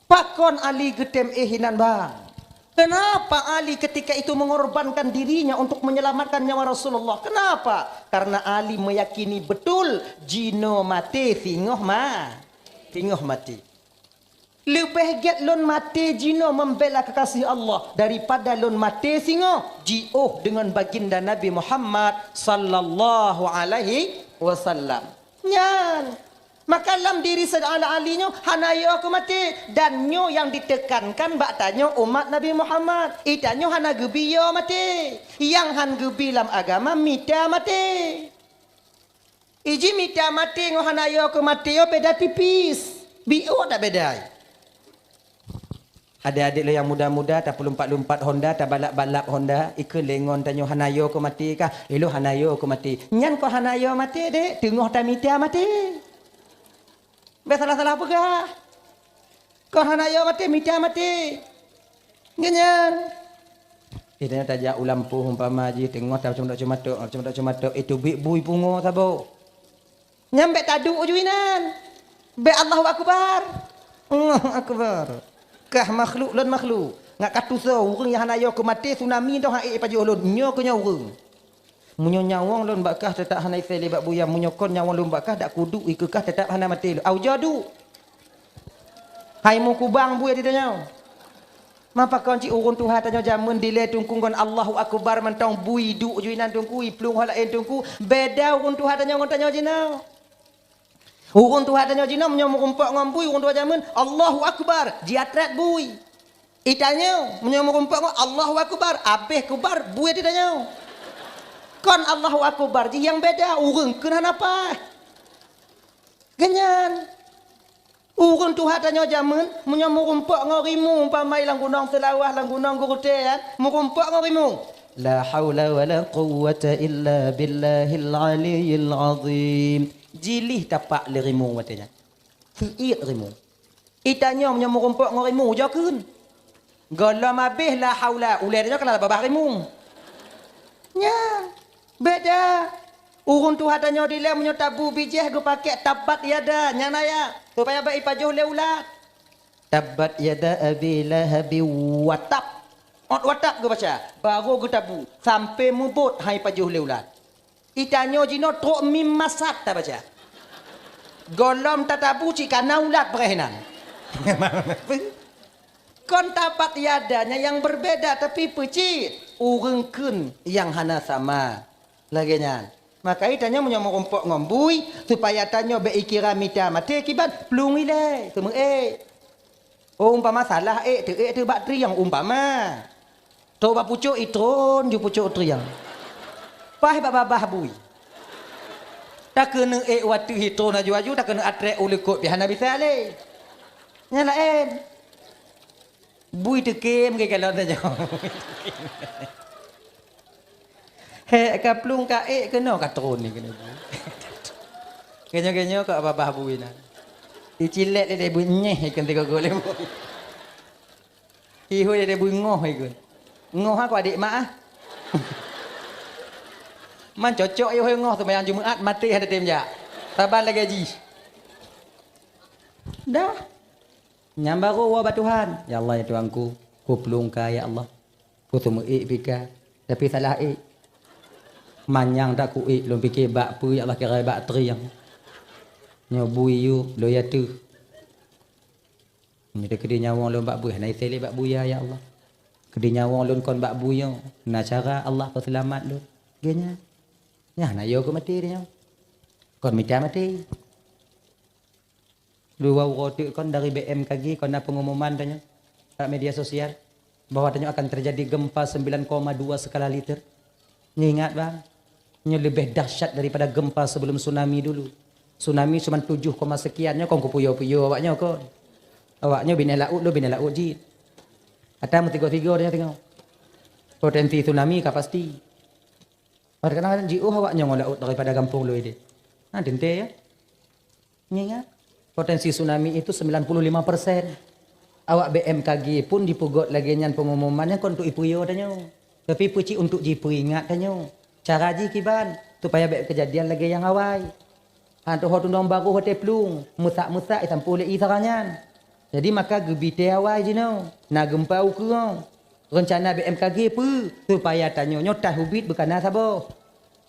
Pakon Ali geutem éh inan, bang? Kenapa Ali ketika itu mengorbankan dirinya untuk menyelamatkan nyawa Rasulullah? Kenapa? Karena Ali meyakini betul jinoe maté singoh ma-, singoh maté. Leubeh gèt lôn maté jinoe membela kekasih Allah daripada lôn maté singoh jiôh deungon baginda Nabi Muhammad sallallahu alaihi wasallam. Nyan. Maka lam diri Saidina Ali nyoe hana yo keu maté, dan nyoe nyang ditekankan bak tanyoe umat Nabi Muhammad. Itanyoe hana geubi yo maté. Nyang han geubi lam agama mita maté. Iji mita maté ngon hana yo keu maté nyoe beda tipis. Biôh dak beda. Adék-adék lôn nyang muda-muda, tapeulumpat-lumpat Honda, tabalap-balap Honda, ikeu lengon tanyoe hana yo keu maté kah? Ilôn hana yo keu maté. Nyan kon hana yo maté, Dek, teungoh tamita maté. Bèk salah-salah peugah. Kon hana yo maté, mita maté. Nyan, nyan. Itanyoe tajak u lampôh umpama jih teungoh taceumatok-ceumatok, taceumatok-ceumatok, itu bit bui pungo saboh. Nyan bèk taduek ju inan. Bèk Allahu Akbar. Allahu Akbar. Kah makhluk lôn makhluk. Ngat ka tusoe ureueng nyang hana yo keu maté tsunami doh han ék pajoh lôn. Nyoe keu nyoe ureueng. Meunyoe nyawöng lôn bak kah teutap hana isé lé bak buya, meunyoe kon nyawöng lôn bak kah dak kuduek ikeue kah teutap hana maté lôn. Au jadu. Hai meukubang bui di tanyoe. Mapakon cit ureueng tuha tanyoe jameun dilèe teungku ngon Allahu Akbar mantong bui duek ju inan teungku, iplueng ho laén teungku. Beda ureueng tuha tanyoe ngon tanyoe jinoe. Ureueng tuha tanyoe jinoe meunyoe meurumpok ngon bui ureueng tuha jameun, Allahu Akbar, jiatrét bui. Itanyoe meunyoe meurumpok ngon Allahu Akbar, abéh kubar bui di tanyoe. Kon Allahu Akbar jih nyang beda, ureueng kheun hana paih. Geunyan. Ureueng tuha tanyoe jameun, meunyoe meurumpok ngon rimueng umpama lam Gunong Seulawah, lam Gunong Geurutée, meurumpok ngon rimueng. La haula wala quwwata illa billahil aliyyil azim. Jilih tapak lé rimueng watée nyan. Seuiet rimueng. Itanyoe meunyoe meurumpok ngon rimueng, ujoe kheun. Gohlom abéh la haula, ulèe tanyoe ka na babah rimueng. Nyan, beda. Ureueng tuha tanyoe dilèe meunyoe tabu bijéh geupakèk tabbat yada, nyan ayat supaya bèk ipajoh lé ulat. Tabbat yada abi lahabi wa tab. Ot wa tab geubaca, barô geutabu sampoe mubot han ipajoh lé ulat. Itanyoe jinoe trok mim masat tabaca. Gohlom tatabu cit ka na ulat preh inan. Kon tabbat yada nyan nyang berbeda, tapi peue cit ureueng kheun nyang hana sama. Lagèe nyan. Maka itanyoe meunyoe meurumpok ngon bui, supaya tanyoe bèk ikira mita maté kiban, plueng ilèe, teumeuék. Oh, umpama salah ék, teuék teuh bak trieng, umpama. Trok bak pucok itron ju pucok trieng. Paih bak babah bui. Takeuneuk ék watèe itron aju-aju, takeuneuk atrek u likot pih hana bisa lé. Nyan laén. Bui teukem geukalon tanyoe. Hék ka plueng ka ék keunoe ka tron ni keunoe bui. Keunyoe-keunyoe ka babah bui na. Icilek lé bui nyeh ikon tiga gol lé bui. Ihôi lé bui ngoh ikon. Ngoh aku adik mak ah. Man cocok ihôi ngoh seumayang Jumaat maté hana tem jak. Saban lagèe jih. Dah. Nyan barô woe bak Tuhan, "Ya Allah, ya Tuhanku, kuplueng ka, ya Allah. Kuteumeuék pih ka, tapi salah ék. Manyang that kuék, lôn pike bak peue, ya Allah, kira bak trieng. Nyoe bui yub, lôn yateuh. Nyoe keudéh nyawöng lôn bak bui, hana iséh lé bak buya, ya Allah. Keudéh nyawöng lôn kon bak bui nyoe, na cara Allah peuseulamat lôn." Geuhnyan, nyan hana yo keu maté nyoe. Kon mita maté. Dua uroe teuk kon dari B M K G kon na pengumuman tanyoe bak media sosial bahwa tanyoe akan terjadi gempa sembilan koma dua skala Richter. Nyoe ingat bang, nyoe leubeh dahsyat daripada gempa sebelum tsunami dulu. Tsunami cuma tujuh koma sekian, nyoe kon kupuyo-puyo awak nyoe kon. Awak nyoe binéh laôt, lôn binéh laôt jih. Ata meusigoe-sigoe tanyoe tengok. Potensi tsunami ka pasti. Padahai kadang-kadang jiôh awak nyoe ngon laôt daripada gampông lôn idéh. Nah, teuntèe ya. Ingat, potensi tsunami itu sembilan puluh lima persen. Awak B M K G pun jipeugöt lagèe nyan pengumuman nyan kon untuk ipuyo tanyoe. Tapi peucit untuk jipeuingat tanyoe. Cara jih kiban, supaya bèk keujadian lagèe nyang awai. Han teuho tunong barô watèe plueng, meusak-meusak isampoe lé ie sara nyan. Jadi maka geubi tée awai jinoe, na geumpa ukeue. Reuncana B M K G peue? Supaya tanyoe nyoe tahu bit beukana saboh.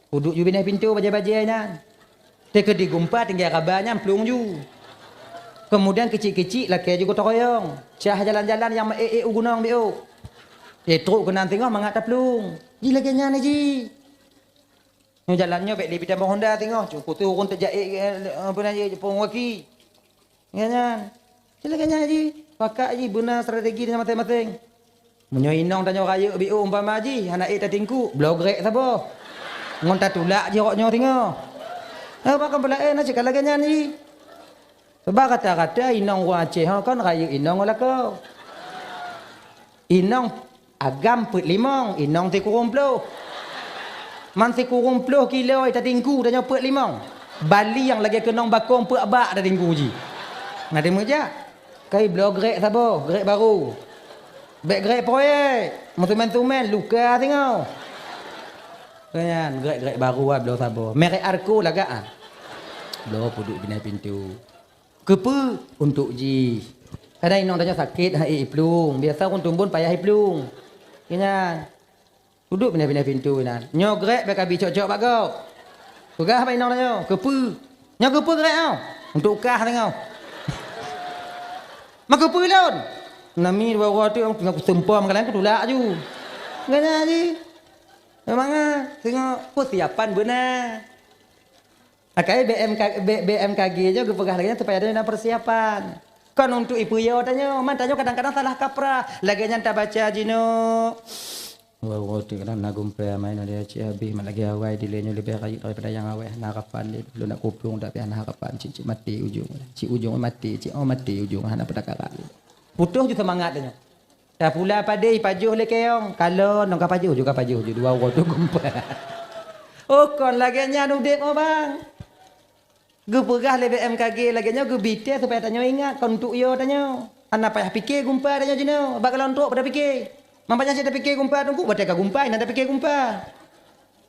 Kuduek ju binéh pintoe bajée-bajée nyan. Teukeudi geumpa tinggai raba nyan plueng ju. Keumudian keuciek-keuciek lakée ju geutoyong. Cah jalan-jalan nyang meuék-ék u gunong biôh. Teutrok keunan singoh mangat taplueng. Jih lagée nyan jih. Nyoe jalan nyoe bék lé pih tamong honda singoh, cukôp teuh ureuëng teujak ék, eh, apa nan jih, peuwaki. Nyan nyan. Jih lagée nyan jih. Pakat jih beuna strategi tanyoe maséng-maséng. Meunyoe inong tanyoe rayeuk biôh umpama jih, hana ék tatingkuk, bloe grek saboh. Ngon tatulak jih rot nyoe singoh. Eh, bah kon peulaén na cit ka lagée nyan jih. Sabab rata-rata inong ureuëng Aceh ho kon rayeuk inong ngon lakoe. Inong agam peuet limong, inong sikureueng ploh. Man sikureueng ploh kilo tatingkuk tanyoe peuet limong. Bali nyang lagée keunong bakong peuet bak tatingkuk jih. Na teumeujak. Kai bloe grek saboh, grek barô. Bék grek proyek, meutumen-tumen, luka singoh. Nyan, grek-grek barô, ah, bloe saboh. Merek Arco lagak, ah. Bloe peuduek binéh pintoe. Keupeue? Untuk jih. Kadang inong tanyoe sakét, han ék iplueng. Biasa ureueng tumbon payah iplueng. Nyan. Peuduek binéh-binéh pintoe nyan. Nyoe grek bék ka bi cok-cok bak gob. Peugah bak inong tanyoe, keupeue? Nyoe keupeue grek nyoe? Untuk kah tanyoe. Ma keupeue lôn? Nami dua uroe tu nyang kuseumpa meukalan kutulak aju. Nyan jih. Memang ah, singoh persiapan beuna. Akai B M K, B-, B M K G nyoe geupeugah lagée nyan supaya droe na persiapan. Kon untuk ipeuyô tanyoe, man tanyoe kadang-kadang salah kaprah. Lagée nyan tabaca jinoe. Wah, wah, tu kadang na gumpa main ada cik habis mat lagi awai dilée nyoe leubeh rayeuk daripada nyang awai hana harapan lé. Lôn nak kuplueng tapi hana harapan cik, cik mati ujong. Cik ujong mati, cik oh mati ujong hana peudakaran. Putoh ju semangat tanyoe. Tapula padé ipajoh lé keong, kalon nong ka pajoh ju, ka pajoh ju, dua uroe tu gumpa. Oh, kon lagée nyan udeb oh bang. Geupeugah lé B M K G lagée nyoe geubité supaya tanyoe ingat kon untuk yo tanyoe. Hana payah pike gumpa tanyoe jinoe, bak galon trok pada pike. Man panyang cit tapike gumpa teungku, watée ka gumpa, inan tapike gumpa.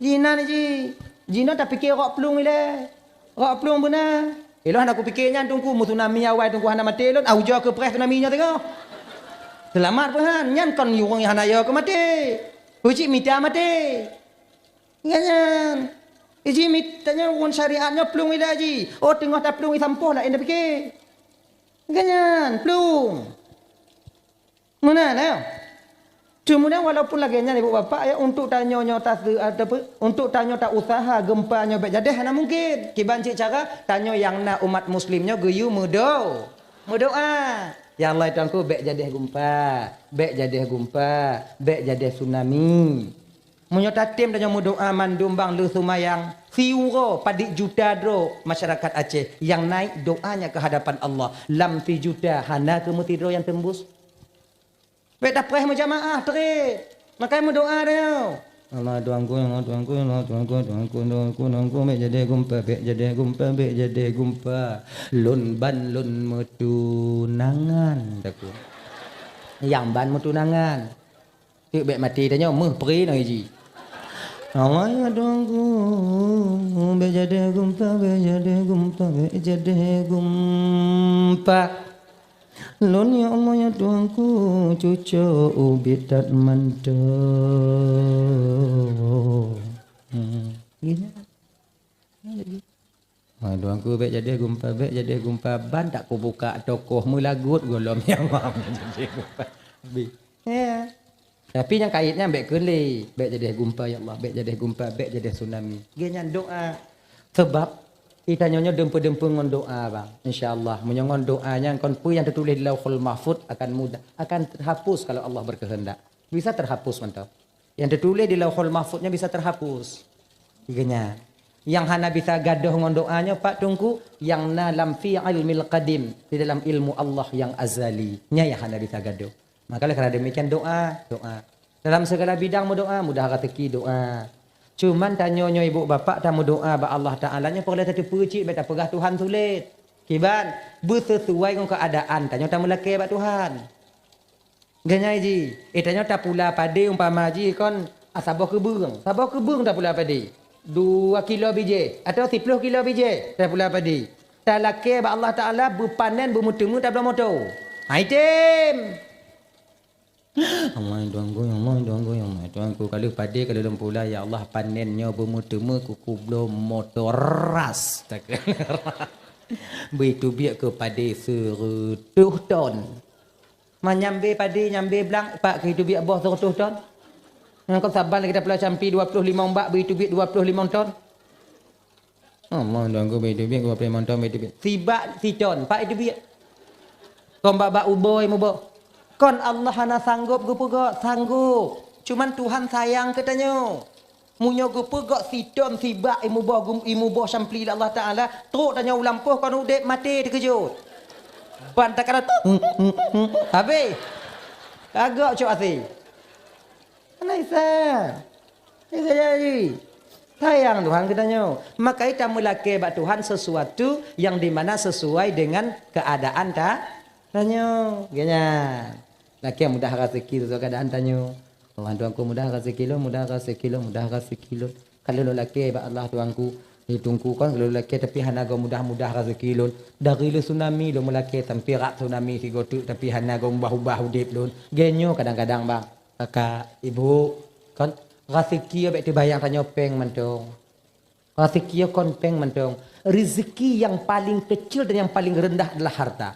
Jinan ji, jinoe tapike rok plueng ilée. Rok plueng beuna. Ilôn hana kupike nyan teungku, meu tsunami awai teungku hana maté lôn, ah ujoe keu preh tsunami nyoe teungoh. Seulamat peuhan, nyan kon ureuëng nyang hana yo keu maté. Peucit mita maté. Nyan nyan. Iji mit tanyoe ngon syariat nyoe plueng ilée ji. Oh teungoh taplueng isampoh laén tapike. Nyan nyan, plueng. Meunan, ya. Cuma walaupun lagée nyan ibu bapak ya, untuk tanyoe nyoe taseu ataupun untuk tanyoe ta usaha gempa nyoe bék jadeh hana mungkin. Kiban cit cara tanyoe nyang na umat muslim nyoe geuyue meudo-, meudoa. Ya Allah Tuhanku bék jadeh gempa, bék jadeh gempa, bék jadeh tsunami. Meunyoe tatem tanyoe meudoa mandum bang lheueh seumayang, siuroe padit juta droe masyarakat Aceh nyang naik doanya ke hadapan Allah lam sijuta hana keu meusidroe nyang teumbus. Bék tapreh meujamaah treb. Makai meudoa tanyoe. Allah Tuhanku, ya Allah Tuhanku, ya Allah Tuhanku, Tuhanku, Tuhanku, Tuhanku, bék jadeh gumpa, bék jadeh gumpa, bék jadeh gumpa. Lôn ban lôn meutunangan, takue. Nyang ban meutunangan. Teuk bék maté tanyoe, meuh pri nyoe ji. Allah ya Tuhanku, bék jadeh gumpa, bék jadeh gumpa, bék jadeh gumpa. Lôn ya Allah ya Tuhanku, cucok ubit that mantong. Hmm. Gini. Hai Tuhanku, bék jadeh gumpa, bék jadeh gumpa, ban tak kubuka tokoh meulagut gohlom ya Allah, bék jadeh gumpa. Bi. Ya. Tapi nyang kait nyan bék keu lé, bék jadeh gumpa ya Allah, bék jadeh gumpa, bék jadeh tsunami. Geuh nyan doa. Sebab geutanyoe nyoe deumpeu-deumpeu ngon doa bang. Insya Allah, meunyoe ngon doa nyan kon peue nyang teutuléh di Lauhul Mahfuz akan mudah, akan terhapus kalau Allah berkehendak. Bisa terhapus mantong. Nyang teutuléh di Lauhul Mahfuz nyan bisa terhapus. Geuh nyan. Nyang hana bisa gadôh ngon doa nyoe Pak Teungku, nyang na lam fi ilmil qadim, di dalam ilmu Allah nyang azali. Nyan nyang hana bisa gadôh. Maka lé karena demikian doa, doa. Dalam segala bidang meudoa, mudah rezeki doa. Cuman tanyoe nyoe ibu bapak tameudoa bak Allah Taala nyoe peureulée tateupeue cit bék tapeugah Tuhan sulet. Kiban, beuseusuai ngon keuadaan tanyoe tameulakée bak Tuhan. Geuh nyan ji, eh, tanyoe tapula padé umpama ji kon, ah, saboh keubeueng. Saboh keubeueng tapula padé. Dua kilo bijéh atau siploh kilo bijéh tapula padé. Talakée bak Allah Taala beupanen beumeuteumé tabloe moto. Hai tem. Allah Tuhanku, ya Allah Tuhanku, ya Allah Tuhanku. Kalau padé kalau lôn pula, ya Allah panen nyoe beumeuteumé keu kubloe moto ras. Beuteubiet keu padé seureutôh ton. Ma nyambe padé, nyambe blang, pak keu itu biak boh seureutôh ton. Ngon kon saban lagée tapula campi dua ploh limong bak, beu itu biak dua ploh limong ton. Allah Tuhanku, beu itu biak dua ploh limong ton, beu itu biak. Sibak siton, pak itu biak. Kon bak-bak uboi muboh. Kon Allah hana sanggob geupeugok, sanggob. Cuman Tuhan sayang keu tanyoe. Meunyoe geupeugok siton sibak imuboh gum-, imuboh sampli lé Allah Taala, trok tanyoe u lampôh kon udeb maté teukeujot. Ban takana tu, habéh. Kagok cok até. Hana Isa. Isa jadi. Sayang Tuhan keu tanyoe. Maka ita meulakée bak Tuhan sesuatu yang di mana sesuai dengan keadaan ta-, tanyoe. Geuh nyan. Lakée mudah raseuki, seuseuh keuadaan tanyoe. Allah Tuhanku, mudah raseuki lôn, mudah raseuki lôn, mudah raseuki lôn. Ka lôn lakée bak Allah Tuhanku, di Teungku kon ka lôn lakée, tapi hana gob mudah-mudah raseuki lôn. Dari lheueh tsunami lôn meulakée sampoe rab tsunami sigoe teuk, tapi hana gob ubah-ubah udeb lôn. Lagée nyoe kadang-kadang, bang, kakak, ibu, kon, raseuki bék teubayang tanyoe péng mantong. Raseuki kon péng mantong. Rezeki yang paling kecil dan yang paling rendah adalah harta.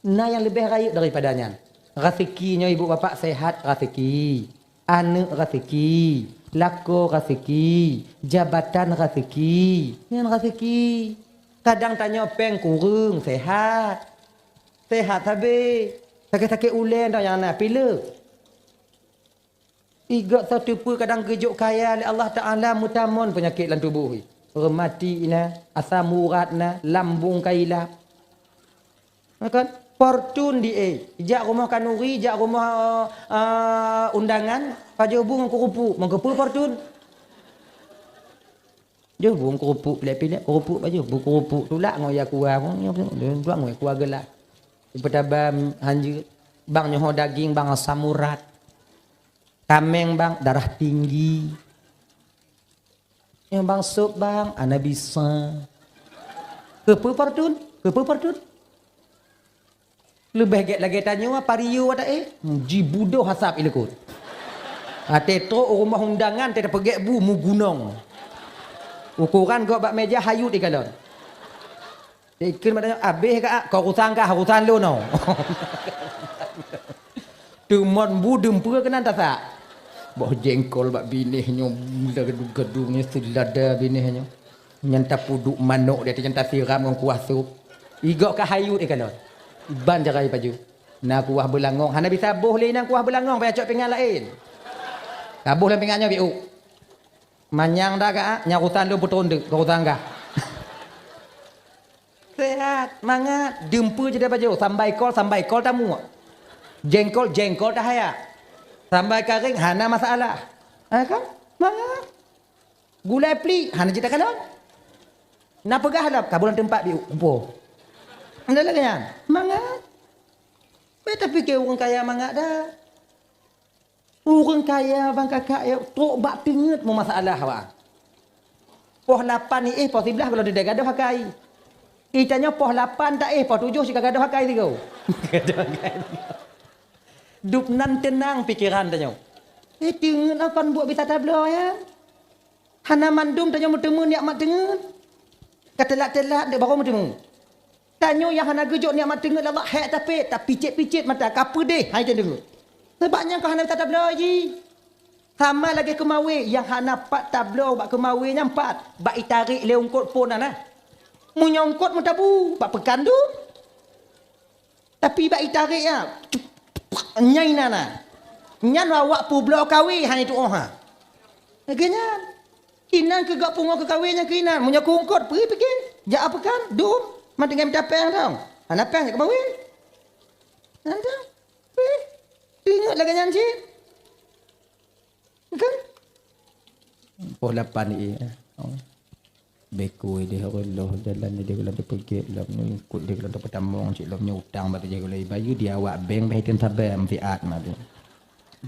Na nyang leubeh rayeuk daripada nyan. Raseuki nyoe ibu bapak sehat raseuki, aneuk raseuki, lakoe raseuki, jabatan raseuki. Nyan raseuki. Kadang tanyoe péng kureueng, sehat. Sehat sabe. Sakét-sakét ulée nyoe nyang na pileuk. Igoe soe teupeue kadang geujok kaya lé Allah Taala meutamon peunyakét lam tuboh. Reumati na, asam urat na, lambong ka ilap. Na kan? Fortun di, eh, jak rumoh khanuri, jak rumoh, eh, undangan, pajoh bu ngon keurupuk, meukeupeu fortun. Joh bu ngon keurupuk, pilek-pilek keurupuk pajoh bu keurupuk, tulak ngon ya kuah, tulak ngon ya kuah geulak. Peutaba hanjeuet, bang nyoe daging, bang asam urat. Kaméng bang darah tinggi. Nyang bang sop bang, ana bisa. Keupeue fortun? Keupeue fortun? Leubeh gét lagée tanyoe pario ata éh. Jibudoh asap ilikot. Até trok u rumoh undangan teupeugét bu meugunong. Ukoran gob bak méja hayut ikalon. Dikheun mak tanyoe, "Abéh ka, ah, kau urusan kah, urusan lôn, oh." Teumon bu dumpeue keunan tasak. Boh jengkol bak binéh nyoe, gadu-gadu nyoe, seulada binéh nyoe. Nyan tapuduk manok di ateueh nyan, tasiram ngon kuah sop. Igoe ka hayut ikalon. Ban jarai pajoh. Na kuah beulangong, hana bisa boh lé inan kuah beulangong, payah cok pingan laén. Taboh lam pingan nyoe biuk. Manyang dah ka, ah, nyan urusan lôn putron deuk, keu urusan kah. Sehat, mangat, dumpeue jeuet pajoh, sambai kol, sambai kol tamuek. Jengkol, jengkol tahayat. Sambai karéng, hana masalah. Ha kan? Mangat. Gulai plik, hana jeuet takalon. Na peugah lom, ka bulan teumpat biuk, kumpul. Ada lagée nyan. Mangat. Beta pikir ureuëng kaya mangat dah. Ureuëng kaya bang kakak ya, trok bak teungeut meumasalah awak. Poh lapan iéh, poh siblaih gohlom teudah gadoh akai. Itanyoe poh lapan taéh, poh tujoh cit ka gadoh akai sigoe. Gadoh akai. Dub nan teunang pikeran tanyoe. Eh, teungeut lapan buet bisa tabloe ya. Hana mandum tanyoe meuteumé nikmat teungeut. Ka teulat-teulat dek barô meuteumé. Tanyoe nyang hana geujok nikmat teungeut lé Allah, hék tapét, tapicét-picét mata, ka peudeh hai teungeut. Sabab nyan ka hana bisa tabloe jih. Sama lagée keumawé, nyang hana pat tabloe bak keumawé nyan pat, bak itarék lé eungkot phon na. Meunyoe eungkot meutabu, bak peukan dum. Tapi bak itarék nyan, nyan inan na. Nyan awak peubloe kawé hana tuoh ha. Lagée nyan. Inan keu gak pungoh keu kawé nyang keu inan. Meunyoe keu eungkot, peue pike? Jak peukan, dum, man tinggai mita péng dong. Hana péng jak keumawé. Nyan dong. Peue? Ingat lagée nyan cit. Kan? Poh lapan ié. Oh. Beko ideh Allah jalan ideh gohlom teupeugét lom nyoe, ikot ideh gohlom teupeutamong cit lom nyoe utang bak teujaga lé bayeue di awak bank bah item saban siat mah tu.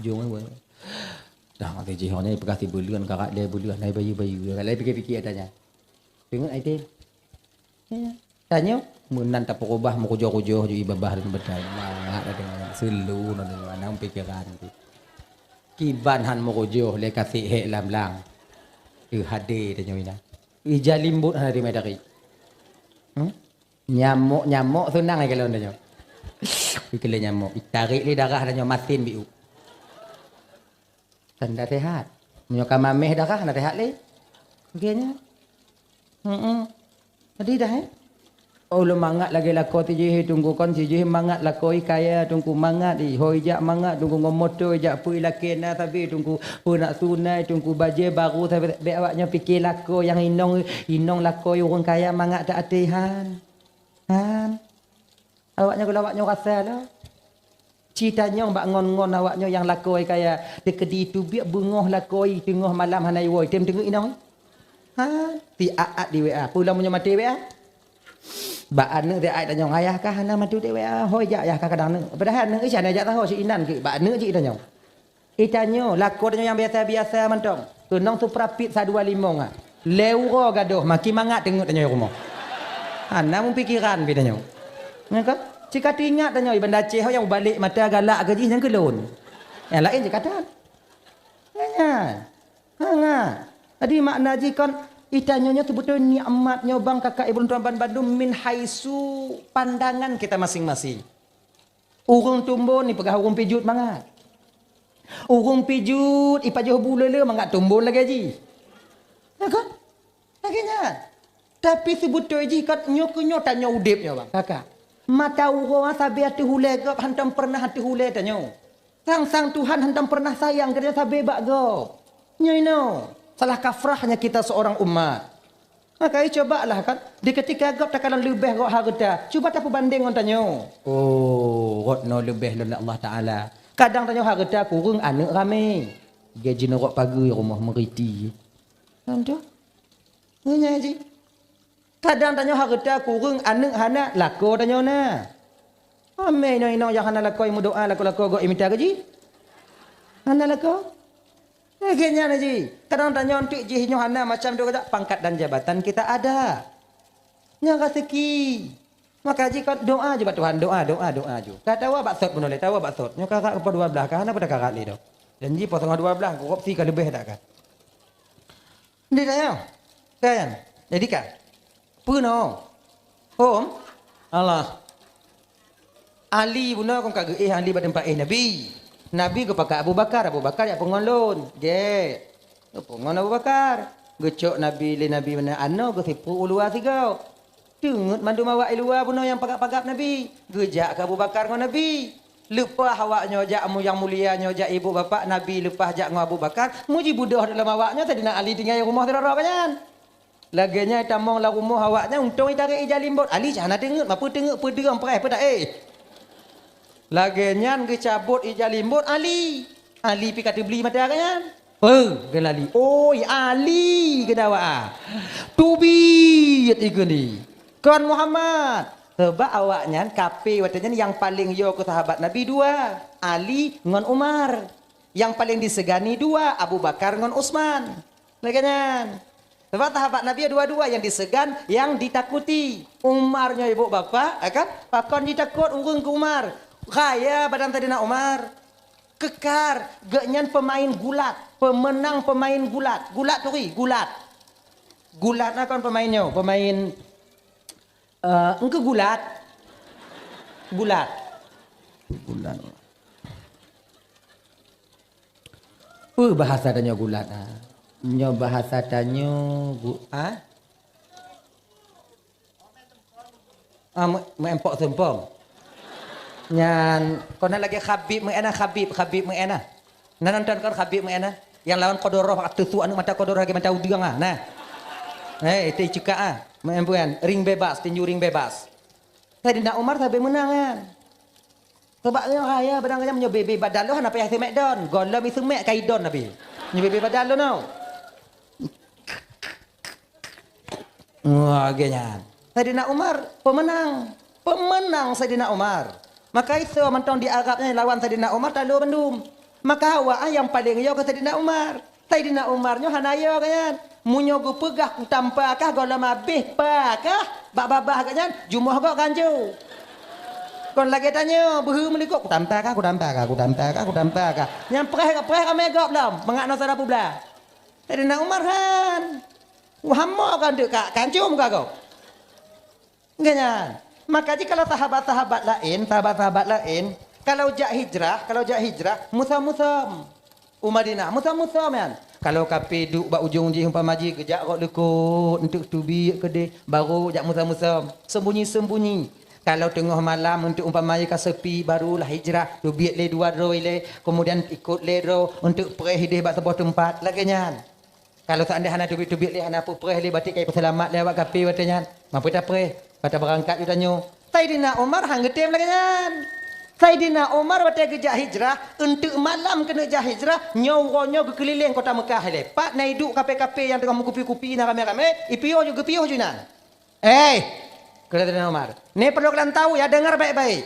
Jong ai wai. Dah mati jih nyoe peugah sibuleuen karat lé buleuen ai bayeue-bayeue. Kalau pikir-pikir adanya. Tengok ai tem. Ya. Tanyoe meunan tapeureubah meukujoh-kujoh ju ibabah dan beudai. Mangat dah deungon seulu na deungon anang pikeran tu. Kiban han meukujoh lé kasih hék lam lang. Teuhadé tanyoe inan. Ija limbot hana teumé dari. Hmm? Nyamok-nyamok seunang ai kalon tanyoe. Ikeulé nyamok, itarék lé darah tanyoe masin biu. Tanda sehat. Meunyoe ka mameh darah, na sehat lé. Oke nya. Heeh. Jadi dah eh. Oh, lôn mangat lagée lakoe tijih tunggu kon sijih mangat lakoe kaya tunggu mangat i. Hoi jak mangat tunggu ngon moto jak pui lakée na sabe tunggu peunak sunai tunggu bajée baru sabe bék awak nyoe pike lakoe nyang inong inong lakoe ureuëng kaya mangat tak até han. Han. Awak nyoe kalau awak nyoe rasa lah. Ci tanyong bak ngon-ngon awak nyoe nyang lakoe kaya teukeudi teubiet beungoh lakoe teungoh malam hana iwoe tem teungeut inong. Ha, ti aat di W A. Peue lom nyoe maté W A? Bak aneuk di ai tanyong, "Ayah kah hana mantu dewek, ah, hôi jak ayah kah kadang neuk." Padahai aneuk Isa hana jak taho si inan keu bak aneuk jih tanyong. Itanyoe, lakoe tanyoe nyang biasa-biasa mantong. Keunong suprapit sa dua limong ah. Lhée uroe gadôh, makin mangat teungeut tanyoe rumoh. Hana meupikiran pi tanyoe. Nyan kan? Cit ka teuingat tanyoe, i Banda Aceh nyang balek mata galak keu jih nyang keu lôn. Nyang laén cit ka tan. Nyan. Hangat. Jadi makna jih kon, itanyoe nyoe seubeutôi nikmat nyoe bang kakak ibu lôn tuan ban bandum min haitsu pandangan kita masing-masing. Ureuëng tumbon ipeugah ureuëng pijut mangat. Ureuëng pijut ipajoh bu lé-lé mangat tumbon lagée jih. Ya kan? Lagée nyan. Tapi seubeutôi jih kat nyoe keu nyoe tanyoe udeb nyoe bang, kakak. Mata uroe sabe ateueh ulée gob hantom pernah ateueh ulée tanyoe. Sang-sang Tuhan hantom pernah sayang keu tanyoe sabe bak gob. Nyoe inoe, salah kafrahnya kita seorang umat. Maka, cobalah kan, di ketika gob takalon leubeh gob hareuta, cuba tapeubandeng ngon tanyoe. Oh, rot nyoe leubeh lom lé Allah Taala. Kadang tanyoe hareuta kureueng aneuk ramé. Gaji nurok pageue rumoh meuriti. Kan tu? Nyan jih. Kadang tanyoe hareuta kureueng aneuk hana, lakoe tanyoe na. Amé inong-inong nyang hana lakoe meudoa lakoe-lakoe gob imita gaji. Hana lakoe. Lagée nyan jih. Kadang tanyoe eunteuk jih nyoe hana macam tu kata, pangkat dan jabatan kita ada. Nyan raseuki. Maka jih kan doa ju bak Tuhan, doa, doa, doa ju. Ka tawa bak sot bunoe lé, tawa bak sot. Nyoe karat poh dua blaih, ka hana peue takarat lé doh. Janji poh teungoh dua blaih, korupsi ka leubeh dak kan. Di tanyoe. Kan? Jadi kan? Peue nyoe? Hom? Allah. Ali bunoe kon ka geuéh Ali bak teumpat éh Nabi. Nabi geupakat Abu Bakar, Abu Bakar jak peungon lôn. Gét. Geupeungon Abu Bakar. Geucok Nabi lé Nabi meunan anoe geusipruek u luwa sigoe. Teungeut mandum awak i luwa bunoe nyang pagab-pagab Nabi. Geujak keu Abu Bakar ngon Nabi. Leupah awak nyoe jak mu nyang mulia nyoe jak ibu bapak Nabi leupah jak ngon Abu Bakar, muji beudôh dalam awak nyoe Saidina Ali tinggai rumoh sidroe-droe nyan. Lagée nyan itamong lam rumoh awak nyan untông itarek ija limbot. Ali cit hana teungeut, mapeue teungeut peudeueng preh peue taéh. Lagée nyan geucabot ija limbot Ali. Ali pi ka teubli mata geuh nyan. Peue geulali? Oi, Ali geudawaa. Teubiet ikheun di. Kon Muhammad. Sabab awak nyan kape watée nyan nyang paleng yo keu sahabat Nabi dua, Ali ngon Umar. Nyang paleng disegani dua, Abu Bakar ngon Utsman. Lagée nyan. Sabab sahabat Nabi dua-dua nyang disegan, nyang ditakuti. Umar nyoe ibu bapak, ya kan? Pakon jitakot ureuëng keu Umar? Gaya badan Saidina Umar. Kekar, geuhnyan peumain gulat, peumeunang peumain gulat. Gulat turi, gulat. Gulat na kon peumain nyoe, peumain, eh, engkeu gulat. Gulat. Gulat. Peue bahasa tanyoe gulat, ha? Nyoe bahasa tanyoe gu-, ha? Ah, meu-, meuempok seumpong. Nyan, kon na lagée Khabib meu'en na, Khabib, Khabib meu'en na. Na nonton kon Khabib meu'en na? Nyang lawan Qudorah, ateueh su aneuëk mata Qudorah lagée mata udeueng ah, nah. Eh, itu cekak ah. Meu'en bukan, ring bebas, tinju ring bebas. Saidina Umar sabe meunang nyan. Sabab nyoe raya barang nyan meunyoe bebe badal lôn hana payah seumek don. Gohlom iseumek ka idon Nabi. Nyoe bebe badal lôn nyoe. Wah, lagée nyan. Saidina Umar peumeunang. Peumeunang Saidina Umar. Maka isoe mantong di Arab nyan lawan Saidina Umar talo bandum. Maka awak nyang paleng yo keu Saidina Umar. Saidina Umar nyoe hana yo geuh nyan. Meunyoe geupeugah kutampa kah gohlom abéh pa kah bak babah geuh nyan, jumoh gob ganjo. Kon lagée tanyoe, beuhe meulikot, kutampa kah, kutampa kah, kutampa kah, kutampa kah. Nyang preh, preh ramé gob lom, mangat ngon sara peublah. Saidina Umar han. Wah, hamo ka deuk ka, kancum ka gob. Nggak nyan. Maka jih kalau sahabat-sahabat laén, sahabat-sahabat laén, kalau jak hijrah, kalau jak hijrah, musam-musam. U Madinah, musam-musam nyan. Kalau kape duek bak ujong jih umpama jih geujak rot leukot, eunteuk teubiet keudeh, barô jak musam-musam. Sembunyi-sembunyi. Kalau teungoh malam eunteuk umpama jih ka sepi, barulah hijrah, teubiet lé dua droe ilée, kemudian ikot lé droe, eunteuk preh ideh bak saboh teumpat, lagée nyan. Kalau seandai hana teubiet-teubiet lé, hana peupreh lé, batik ka ipeuseulamat lé awak kape watée nyan. Mampu tapreh, bata beurangkat ju tanyoe. Saidina Umar han geutem lagée nyan. Saidina Umar watée geujak hijrah, eunteuk malam keuneuk jak hijrah, nyoe uroe nyoe geukeulileng kota Meukah ilée. Pat na iduek kape-kape nyang teungoh meukupi-kupi na ramé-ramé, ipiôh ju geupiôh ju inan. Eh, Kata Saidina Umar. Ni perlu kalian tahu ya, dengar baik-baik.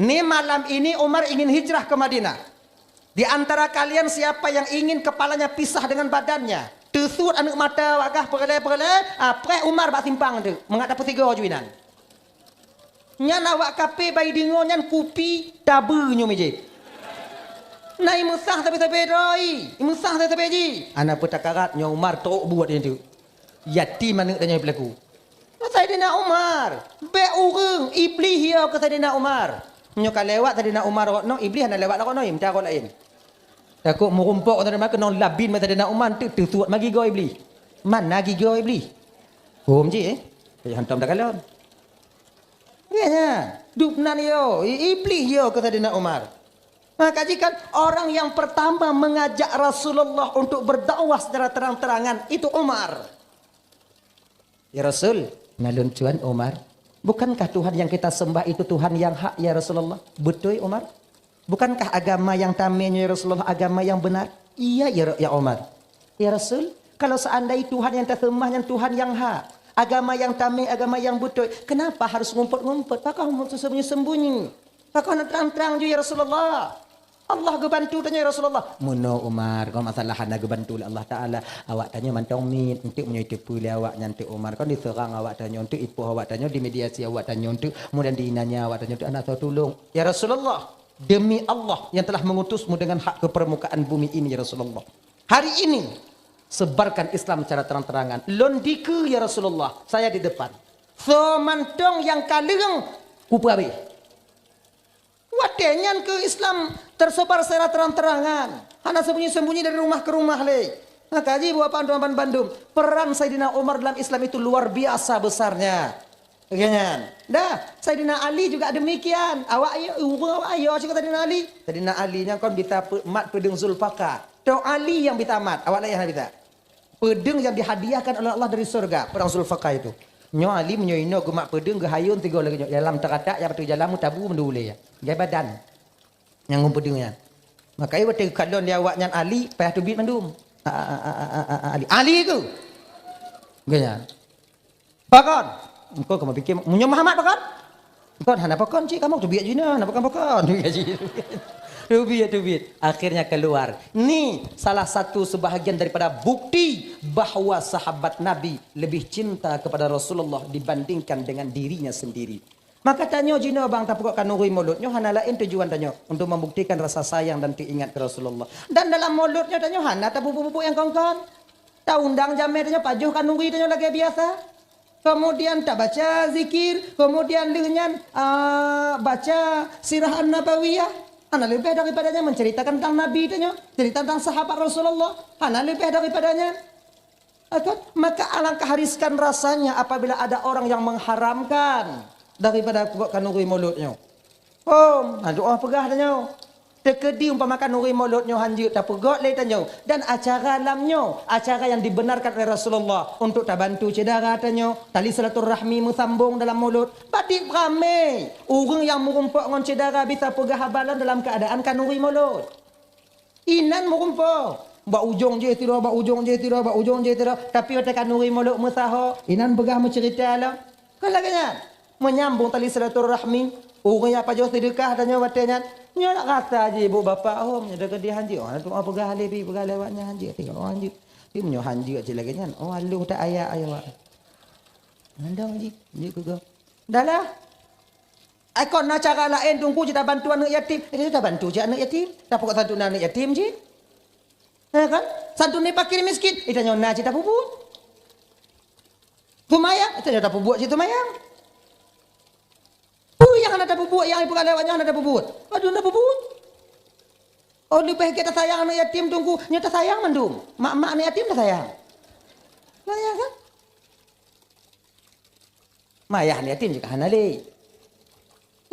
Ni malam ini Umar ingin hijrah ke Madinah. Di antara kalian siapa yang ingin kepalanya pisah dengan badannya? Teusuet aneuk mata awak gah peureulee-peureulee, ah, preh Umar bak simpang tu. Mangat tapeusigoe ju inan. Nyan awak kafé bai deungoe nyan kupi tabeue nyoe mijéh. Na imeusah sabe-sabe droe, imeusah sabe-sabe jih. Hana peue takarat nyoe Umar trok buet nyan tu. Yatim aneuk tanyoe pelaku. Saidina Umar, bék ureuëng, Iblih yo keu Saidina Umar. Nyoe ka lewat Saidina Umar rot noe, Iblih hana lewat rot noe, meucara laén. Takot meurumpok Saidina Umar keunong labin bak Saidina Umar, teuk teusuet magi gigoe Iblih. Mana gigoe Iblih? Hom jih, eh? Payah hantom takalon. Ya, ya. Dubnan yo, i-, Iblih yo keu Saidina Umar. Maka jika orang yang pertama mengajak Rasulullah untuk berdakwah secara terang-terangan, itu Umar. "Ya Rasul, na lôn tuan Umar, bukankah Tuhan yang kita sembah itu Tuhan yang hak, ya Rasulullah?" "Beutôi, Umar." "Bukankah agama yang tamé nyoe, ya Rasulullah, agama yang benar?" "Iya, ya, ya Umar." "Ya Rasul, kalau seandai Tuhan yang taseumbah nyan Tuhan yang hak, agama yang tamé, agama yang beutôi, kenapa harus ngumpet-ngumpet? Pakon sembunyi-sembunyi? Pakon hana trang-trang ju, ya Rasulullah? Allah geubantu tanyoe, ya Rasulullah." "Meunoe Umar, kon masalah hana geubantu lé Allah Taala. Awak tanyoe mantong miet, enteuk meunyoe teupeue lé awak nyan teuk Umar, kon diseurang awak tanyoe, enteuk ipoh awak tanyoe, dimediasi awak tanyoe enteuk, kemudian diinanya awak tanyoe enteuk, hana soe tulông." "Ya Rasulullah, demi Allah yang telah mengutusmu dengan hak ke permukaan bumi ini, ya Rasulullah. Hari ini, sebarkan Islam secara terang-terangan. Lôn dikeue, ya Rasulullah, saya di depan. Soe mantong nyang ka leueng, kupeue habéh." Watée nyan keu Islam tersebar secara terang-terangan, hana sembunyi-sembunyi dari rumah ke rumah lé. Maka jih buat panduan bandum, peran Saidina Umar dalam Islam itu luar biasa besarnya. Oke nyan. Dah, Saidina Ali juga demikian. Awak ayo, ureuëng awak ayo cakap Saidina Ali. Saidina Ali nyan kon bisa pe-, mat peudeueng Zulfikar. Tok Ali yang bisa mat, awak laén hana bisa. Peudeueng yang dihadiahkan oleh Allah dari surga, peudeueng Zulfikar itu. Nyoe Ali meunyoe inoe geumat peudeueng geuhayôn tiga lagée nyoe, dalam teukatak nyang ateueh jalan meutabu meudulée. Gai badan. Nyang ngon peudeueng nyan. Maka watée geukalon lé awak nyan Ali, payah teubiet mandum. A, a, a, a, a, a, Ali. Ali tu. Geuh nyan. Pakon? Engkau kamu pikir, meunyoe Muhammad pakon? Engkau hana pakon cit, kamu teubiet jinoe, hana pakon-pakon. Teubiet, teubiet. Akhirnya keluar. Ni salah satu sebahagian daripada bukti bahwa sahabat Nabi lebih cinta kepada Rasulullah dibandingkan dengan dirinya sendiri. Maka tanyoe jinoe bang tapeugot khanuri mulod nyoe hana laén tujuan tanyoe untuk membuktikan rasa sayang dan teuingat keu Rasulullah. Dan dalam mulod nyoe tanyoe hana tapeubuet-buet nyang kon-kon. Taundang jamé tanyoe pajoh khanuri tanyoe lagée biasa. Kemudian tabaca zikir, kemudian lheueh nyan, ah, baca sirah an-nabawiyah. Hana leubeh daripada nyan menceritakan tentang Nabi tanyoe, cerita tentang sahabat Rasulullah. Hana leubeh daripada nyan. Betul? Maka alangkah riskan rasanya apabila ada orang yang mengharamkan daripada buat khanuri mulod nyoe. Hom, na doa peugah tanyoe. Teukeudi umpama khanuri mulod nyoe hanjeuet tapeugot lé tanyoe dan acara lam nyoe, acara yang dibenarkan oleh Rasulullah untuk tabantu syedara tanyoe, tali silaturahmi meusambong dalam mulod. Badik ramé, ureuëng nyang meurumpok ngon syedara bisa peugah haba lom dalam keuadaan khanuri mulod. Inan meurumpok. Bak ujong jih tiroe, bak ujong jih tiroe, bak ujong jih tiroe. Tapi watée khanuri mulod meusaho, inan peugah meuceurita lom. Kan lagée nyan. Menyambung tali silaturahmi, ureuëng nyang pajoh seudeukah tanyoe watée nyan. Nyoe nak rasa jih ibu bapak hom, nyoe teukeudi hanjeuet. Oh, tuan peugah lé pi, peugah lé awak nyan hanjeuet. Tengok oh hanjeuet. Tapi meunyoe hanjeuet cit lagée nyan, oh aloh that ayat ayat awak. Mandang jih, jih keugah. Dah lah. Ai kon na cara laén teungku cit tabantu aneuk yatim. Eh, tabantu cit aneuk yatim. Tapeugot santunan aneuk yatim cit. Ya kan? Santunan fakir miskin. Eh, tanyoe na cit tapeubuet. Seumayang, eh, tanyoe tapeubuet cit seumayang. Peue nyang hana tapeubuet, nyang ipeugah lé awak nyan hana tapeubuet. Aduh, hana tapeubuet. Oh, leubeh gét tasayang aneuk yatim teungku. Nyoe tasayang mandum. Mak-mak aneuk yatim tasayang. Tasayang kan? Mayah aneuk yatim juga hana lé.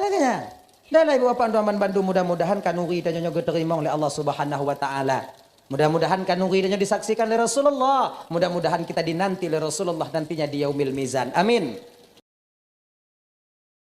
Lagée nyan. Dah lah ibu bapak tuan bandum, mudah-mudahan khanuri tanyoe nyoe geuteurimong lé Allah Subhanahu wa Taala. Mudah-mudahan khanuri tanyoe disaksikan lé Rasulullah. Mudah-mudahan kita dinanti lé Rasulullah nantinya di Yaumil Mizan. Amin.